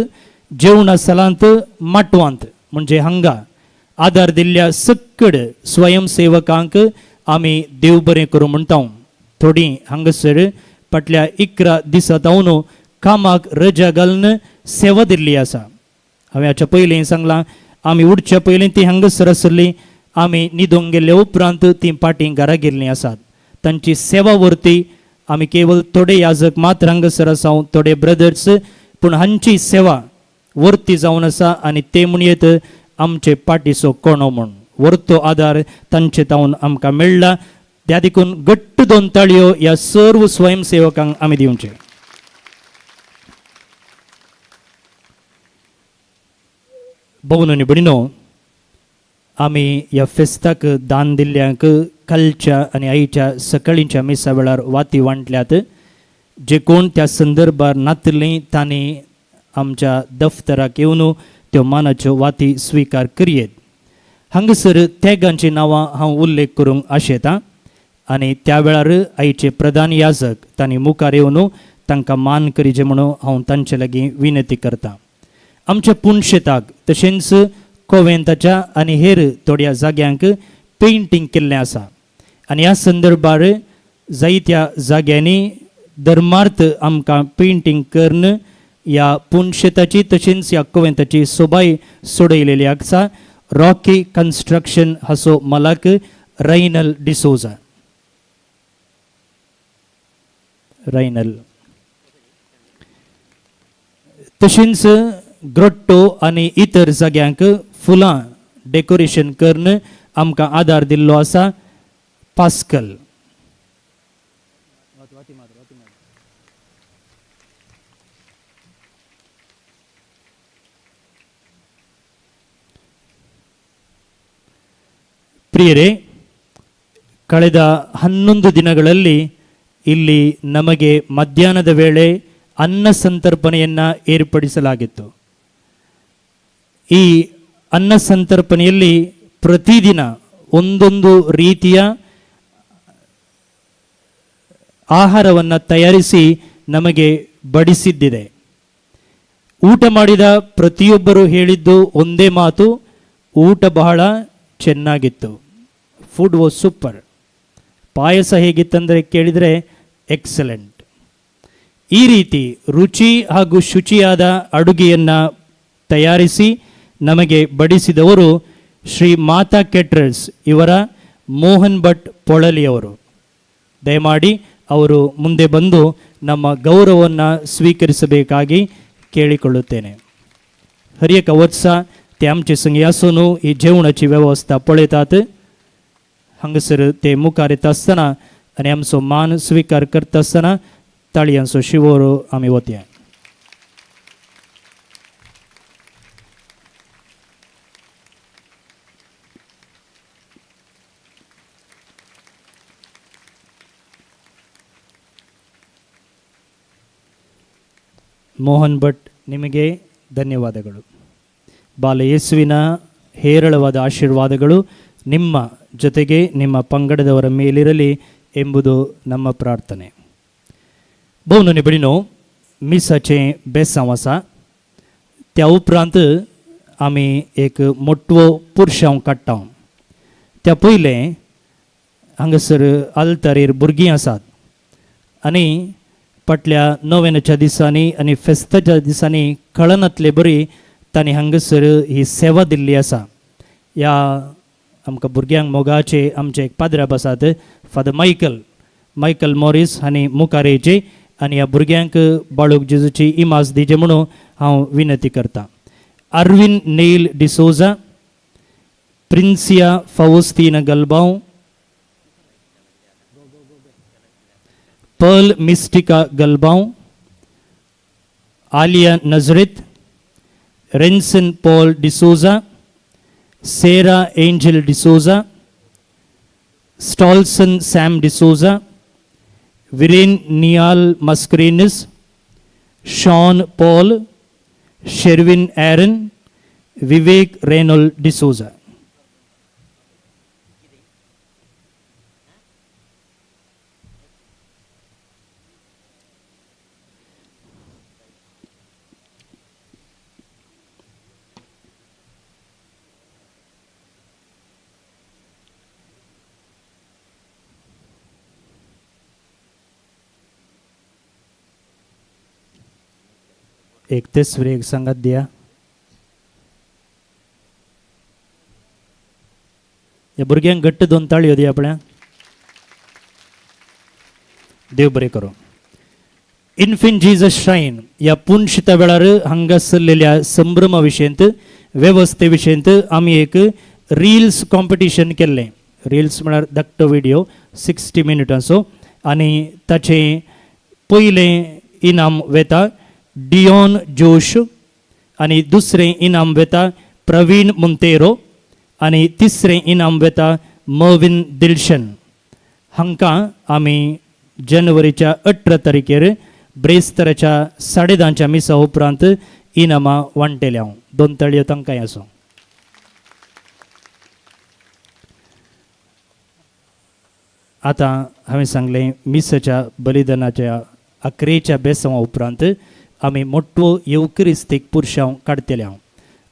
A: जेवणा सालांत, माटवांत म्हणजे हांगा आदार दिल्ल्या सक्कड स्वयंसेवकांक आमी देव बरें करूं म्हणटा. थोडीं हांगासर फाटल्या 11 दिसां जावन कामाक रजा घालून सेवा दिल्ली आसा. हांवें हाच्या पयलीं सांगलां, आमी उठच्या पयलीं ती हांगासर आसली, आमी न्हिदूंक गेल्ले उपरांत ती फाटीं घरा गेल्लीं आसात. तांची सेवा वरती आमी केवल थोडे याजक मात्र हांगासर आसा, थोडे ब्रदर्स, पूण हांची सेवा वर्ती जावन आसा आनी ते म्हणयेत आमचे पाटीचो कोणो म्हूण वर्तो आदार तांचे तावन आमकां मेळ्ळा. त्या देखून घट्ट 2 ताळयो ह्या सर्व स्वयंसेवकांक आमी दिवचे. भोवन आनी भयणीनो, आमी ह्या फेस्ताक दान दिल्ल्यांक कालच्या आनी आयच्या सकाळींच्या मिसा वेळार वाती वांटल्यात. जे कोण त्या संदर्भार नातली तांणी आमच्या दफ्तराक येवन त्यो मानाच्यो वाती स्विकार करयेत. हांगासर तेगांची नांवां हांव उल्लेख करूंक आशेतां आनी त्या वेळार आयचे प्रधान याजक तांणी मुखार येवन तांकां मान करीचे म्हणून हांव तांचे लागीं विनंती करतां. आमच्या पुणशेताक तशेंच कोवेंताच्या आनी हेर थोड्या जाग्यांक पेंटींग केल्लें आसा आनी ह्या संदर्भार जायत्या जाग्यांनी धर्मार्थ आमकां पेंटींग करून ह्या पुणशेताची तशेंच ह्या कोवेंताची सोबाय सोडयलेली आसा. रॉकी कन्स्ट्रक्शन हाचो मालक रैनल डिसोजा. रैनल तशेंच ग्रोट्टो आनी इतर जाग्यांक फुलां डेकोरेशन करून आमकां आदार दिल्लो आसा पास्कल. ಪ್ರಿಯರೇ, ಕಳೆದ 11 ದಿನಗಳಲ್ಲಿ ಇಲ್ಲಿ ನಮಗೆ ಮಧ್ಯಾಹ್ನದ ವೇಳೆ ಅನ್ನ ಸಂತರ್ಪಣೆಯನ್ನು ಏರ್ಪಡಿಸಲಾಗಿತ್ತು. ಈ ಅನ್ನ ಸಂತರ್ಪಣೆಯಲ್ಲಿ ಪ್ರತಿದಿನ ಒಂದೊಂದು ರೀತಿಯ ಆಹಾರವನ್ನು ತಯಾರಿಸಿ ನಮಗೆ ಬಡಿಸಿದ್ದಿದೆ. ಊಟ ಮಾಡಿದ ಪ್ರತಿಯೊಬ್ಬರು ಹೇಳಿದ್ದು ಒಂದೇ ಮಾತು, ಊಟ ಬಹಳ ಚೆನ್ನಾಗಿತ್ತು, ಫುಡ್ ವಾಸ್ ಸೂಪರ್. ಪಾಯಸ ಹೇಗಿತ್ತಂದರೆ ಕೇಳಿದರೆ ಎಕ್ಸಲೆಂಟ್. ಈ ರೀತಿ ರುಚಿ ಹಾಗೂ ಶುಚಿಯಾದ ಅಡುಗೆಯನ್ನು ತಯಾರಿಸಿ ನಮಗೆ ಬಡಿಸಿದವರು ಶ್ರೀ ಮಾತಾ ಕೇಟರರ್ಸ್ ಇವರ ಮೋಹನ್ ಭಟ್ ಪೊಳಲಿಯವರು. ದಯಮಾಡಿ ಅವರು ಮುಂದೆ ಬಂದು ನಮ್ಮ ಗೌರವವನ್ನು ಸ್ವೀಕರಿಸಬೇಕಾಗಿ ಕೇಳಿಕೊಳ್ಳುತ್ತೇನೆ. हर एका वर्सा ते आमचे संगी आसून ही जेवणाची व्यवस्था पळयतात. हांगासर ते मुखार येता आसतना आनी आमचो मान स्विकार करता आसतना ताळयांचो शिवोरो आमी वतया. ಮೋಹನ್ ಭಟ್ ನಿಮಗೆ ಧನ್ಯವಾದಗಳು. ಬಾಲಯೇಸುವಿನ ಹೇರಳವಾದ ಆಶೀರ್ವಾದಗಳು ನಿಮ್ಮ ಜೊತೆಗೆ ನಿಮ್ಮ ಪಂಗಡದವರ ಮೇಲಿರಲಿ ಎಂಬುದು ನಮ್ಮ ಪ್ರಾರ್ಥನೆ. भोव भयणीनो, मिसाचें बेसांव आसा. त्या उपरांत आमी एक मोटवो पुरशांव काडटा. त्या पयलें हांगासर आल्तारीर भुरगीं आसात आनी फाटल्या नोवेनाच्या दिसांनी आनी फेस्ताच्या दिसांनी कळनातले बरी तांणी हांगासर ही सेवा दिल्ली आसा. ह्या आमकां भुरग्यांक मोगाचे आमचे एक पाद्राब आसात फादर मायकल, मायकल मॉरीस हांणी मुखार येयचे आनी ह्या भुरग्यांक बाळूक जेजूची इमाज दिवचे म्हणून हांव विनंती करतां. Arvin Neil D'Souza, Princia Faustina Galbao, Pearl Mystica Galbao, Aliya Nazareth, Renson Paul D'Souza, Sera Angel D'Souza, Stalson Sam D'Souza, Viren Nial Mascarenhas, Sean Paul, Sherwin Aaron, Vivek Renol D'Souza. एक तस्वीर एक सांगात दिया. ह्या भुरग्यांक घट्ट दोन ताळयो दिया आपल्या. देव बरें करूं. इन्फिन जीजस श्रायन ह्या पुनशिता वेळार हांगा सरलेल्या संभ्रमा विशयंत, वेवस्थे विशयंत आमी एक रिल्स कॉम्पिटिशन केल्लें. रिल्स म्हळ्यार धाकटो व्हिडियो 60 मिनटांचो आनी ताचें पयलें इनाम वेता डियॉन जोश आनी दुसरें इनाम वेता प्रवीण मुंतेरो आनी तिसरें इनाम वेता मर्विन दिलशन. हांकां आमी जानेवारीच्या 18 तारखेर ब्रेस्तराच्या 10:30 मिसा उपरांत इनामां वांट्टले हांव. दोन ताळयो तांकांय आसूं. आतां हांवें सांगलें मिसाच्या बलिदानाच्या अकरेच्या बेसांवा उपरांत आमी मोटवो येवक्रिस्तीक पुरशांव काडटले हांव.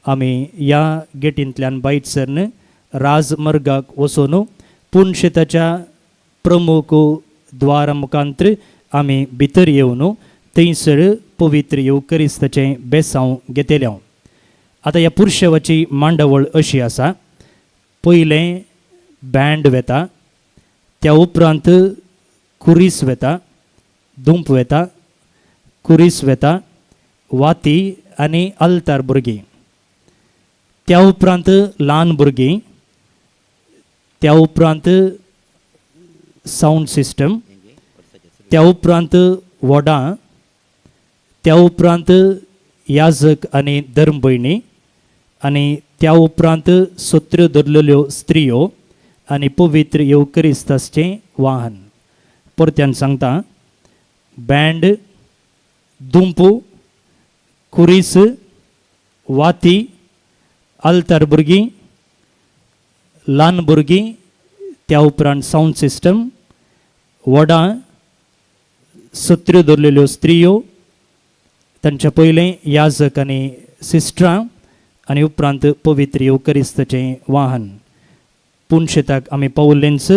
A: आमी ह्या गेटींतल्यान भायर सरन राजमर्गाक वचून पुनशेताच्या प्रमुख द्वारा मुखांतर आमी भितर येवन थंयसर पवित्र येवक्रिस्ताचें बेसांव घेतले हांव. आतां ह्या पुरशेवाची मांडावळ अशी आसा. पयलें बँड वेता, त्या उपरांत कुरीस वेता, दुंप वेता, कुरीस वेता, वाती आनी आल्तार भुरगीं, त्या उपरांत ल्हान भुरगीं, त्या उपरांत सावंड सिस्टम, त्या उपरांत व्हडां, त्या उपरांत याजक आनी धर्मभयणी आनी त्या उपरांत सत्र्यो धरलेल्यो स्त्रियो आनी पवित्र येवक्रिस्ताचें वाहन. परत्यान सांगता, बँड, दुंपू, कुरीस, वाती, आल्तार भुरगीं, ल्हान भुरगीं, त्या उपरांत सावंड सिस्टम, व्हडां, सत्र्यो दवरलेल्यो स्त्रियो, तांच्या पयलें याजक आनी सिस्टरां आनी उपरांत पवित्र येवक्रिस्ताचें वाहन. पुनशेताक आमी पावल्लेंच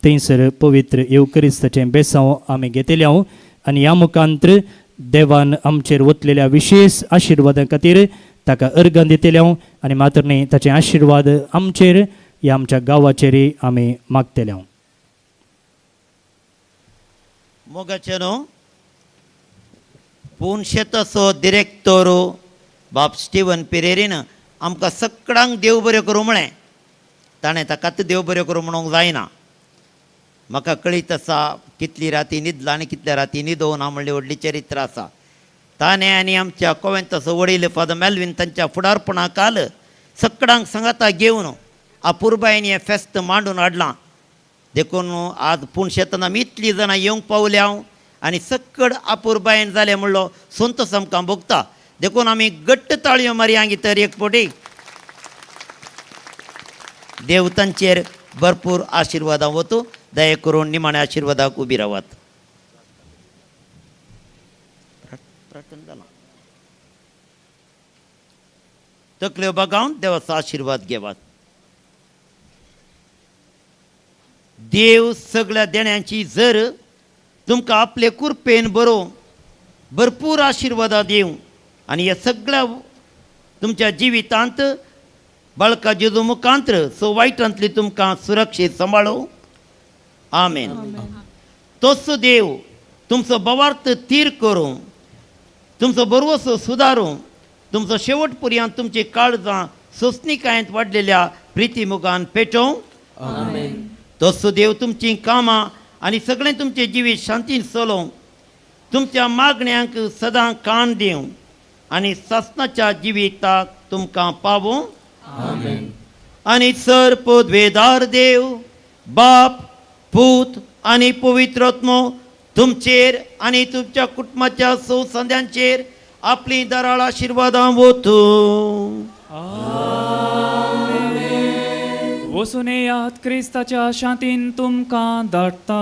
A: थंयसर पवित्र येवक्रिस्ताचें बेसांव आमी घेतले हांव आनी ह्या मुखांतर देवान आमचेर वतलेल्या विशेश आशिर्वादा खातीर ताका अर्गां दितले हांव आनी मात्र न्ही ताचे आशिर्वाद आमचेर ह्या आमच्या गांवाचेरय आमी मागतले हांव.
F: मोगाचें न्हू पूण शेताचो डिरेक्टर बाब स्टिवन पिरेरीन आमकां सगळ्यांक देव बरें करूं म्हळें. ताणें ताकाच देव बरें करूं म्हणूंक जायना. म्हाका कळीत आसा कितली राती न्हिदला आनी कितल्या राती न्हिदोवना म्हणली व्हडली चरित्र आसा. ताणें आनी आमच्या कोवेंताचो वडील फादर मेल्वीन तांच्या फुडारपणा काल सगळ्यांक सांगाता घेवन अपुरबायेन हें फेस्त मांडून हाडलां. देखून आज पूण शेतान आमी इतलीं जाणां येवंक पावल्या हांव आनी सक्कड अपुरबायेन जालें म्हणलो संतोश आमकां भोगता. देखून आमी घट्ट ताळयो मारया तर एक फावटी. देव तांचेर भरपूर आशिर्वादां वतू. दया करून निमाण्या आशिर्वादाक उबी रावात. प्रार्थना जालां. तकल्यो बागावन देवाचो आशिर्वाद घेवात. देव सगळ्या देण्यांची जर तुमकां आपले कृपेन बरोवं भरपूर आशिर्वादां दिवं आनी ह्या सगळ्या तुमच्या जिवितांत बाळका जेजू मुखांत्र सो वायटांतली तुमकां सुरक्षीत सांबाळू. आमेन. तोच देव तुमचो भावार्थ थीर करूं, तुमचो बरवसो सुदारूं, तुमचो शेवट पर्यंत तुमची काळजां सोंसणीकायेंत वाडलेल्या प्रिती मुगान पेटोवं. तोच देव तुमचीं कामां आनी सगळें तुमचें जिवीत शांतीन चलोवं, तुमच्या मागण्यांक सदां कान दिवं आनी सासणाच्या जिविताक तुमकां पावूं. आनी सर पदवेदार देव बाप पूत आनी पवित्र आत्मो तुमचेर आनी तुमच्या कुटुंबाच्या संवसारांचेर आपली दराळ आशिर्वादां वतूं.
I: वचून येयात, क्रिस्ताच्या शांतीन तुमकां धाडटा.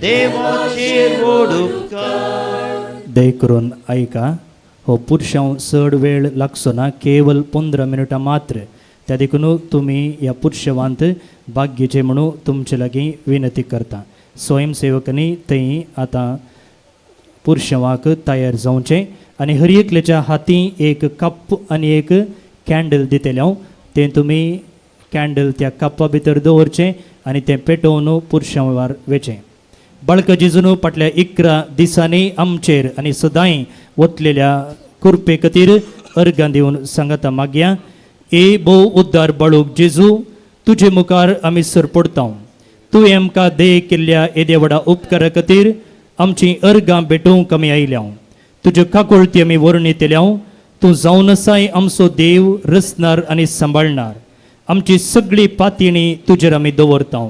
F: देवाचेर व्हड उपकार.
A: दय करून आयका, हो पुरशांव चड वेळ लागचो ना, केवल 15 मिनटां मात्र. त्या देखून तुमी ह्या पुरशवांत भाग घेवचें म्हणून तुमचे लागीं विनंती करता. स्वयंसेवकांनी थंय आतां पुरशवाक तयार जावचें आनी हर एकल्याच्या हाती एक कप आनी एक कॅन्डल दितले हांव, तें तुमी कॅन्डल त्या कप्पा भितर दवरचें आनी तें पेटोवन पुरशवार वेचें. बाळका जेजून फाटल्या 11 दिसांनी आमचेर आनी सदांय वतलेल्या कृपे खातीर अर्गां दिवन सांगाता मागया. ए भोव उद्दार बाळूक जेजू, तुजे मुखार आमी सरपडता. तुवें आमकां दे केल्ल्या येद्या व्हडा उपकारा खातीर आमची अर्गां भेटोवंक आमी आयल्या. तुज्यो काकुळटी आमी वर्णितल्या. तूं जावन आसाय आमचो देव, रचणार आनी सांबाळणार. आमची सगळी पातयेणी तुजेर आमी दवरता.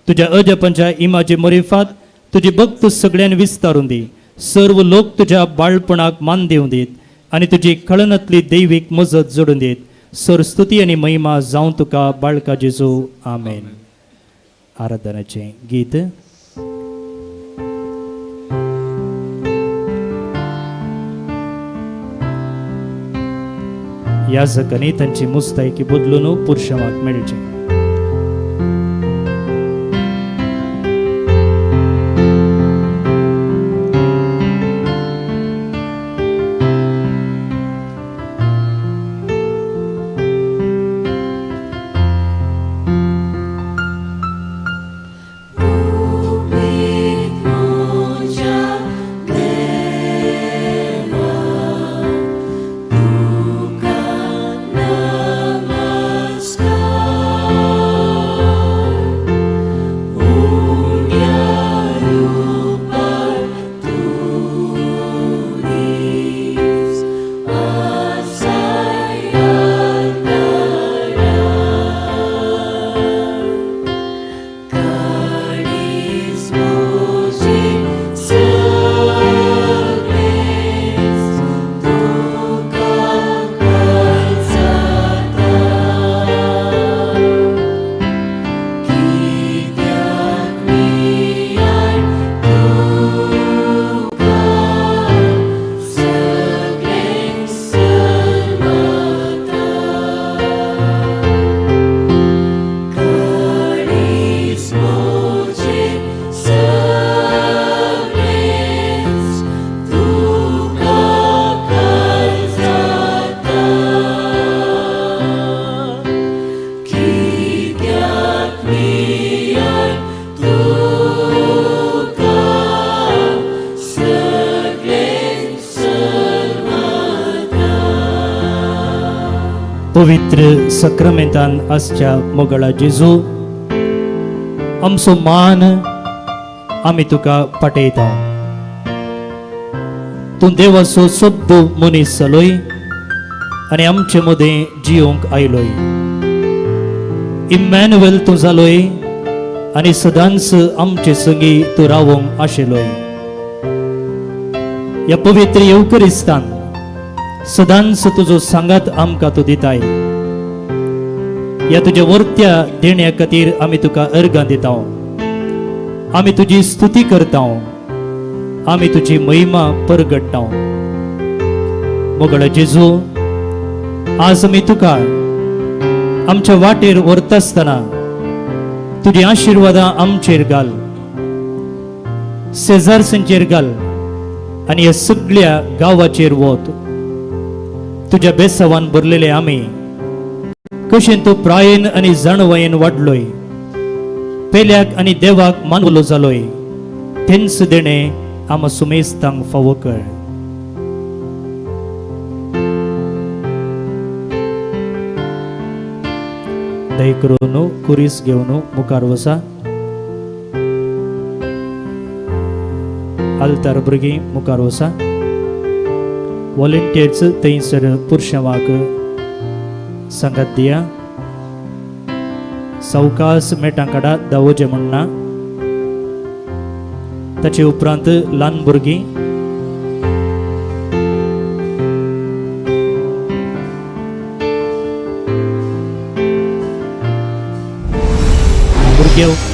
A: तुज्या अजपांच्या इमाजे मरिफात तुजी भक्त सगळ्यान विस्तारून दी. सर्व लोक तुज्या बाळपणाक मान दिवं दीत आनी तुजी कळनातली दैवीक मजत जोडून दीत. सर स्तुती आनी महिमा जावं तुका बाळका जेजू. आमेन. आराधनाचें गीत. याजकांनी तांची मुस्तायकी बदलून पुरशवाक मेळचें. पवित्र सक्रामेंतान आसच्या मोगळा जेजू, आमचो मान आमी तुका पाटयता. तूं देवाचो शब्द मनीस जालोय आनी आमचे मदें जियोंक आयलोय. इम्मॅन्युएल तूं जालोय आनी सदांच आमचे संगी तूं रावोंक आशिल्लोय. ह्या पवित्र येवकरिस्तान सदांच तुजो सांगात आमकां तूं दिताय. ह्या तुज्या वर्त्या देण्या खातीर आमी तुका अर्गां दिता. आमी तुजी स्तुती करता. आमी तुजी महिमा परगट्टा. मोगळा जेजू, आज आमी तुका आमच्या वाटेर व्हरता आसतना तुजी आशिर्वादां आमचेर घाल, शेजारसांचेर घाल आनी ह्या सगळ्या गांवाचेर वत. तुज्या बेसावान भरलेले आमी कशें तूं प्रायेन आनी जाणवायेन वाडलोय, पेल्याक आनी देवाक मानवलो जालोय, तेंच देणें आमा सुमेस्तांक फावो कर. दय करून कुरीस घेवन मुखार वसा. आल्तार भुरगीं मुखार वसा. वॉलंटियर्स थंयसर पुरशांवाक सांगात दिया. सावकास मेटां काडा दावोजे म्हणना. ताचे उपरांत ल्हान भुरगीं भुरगे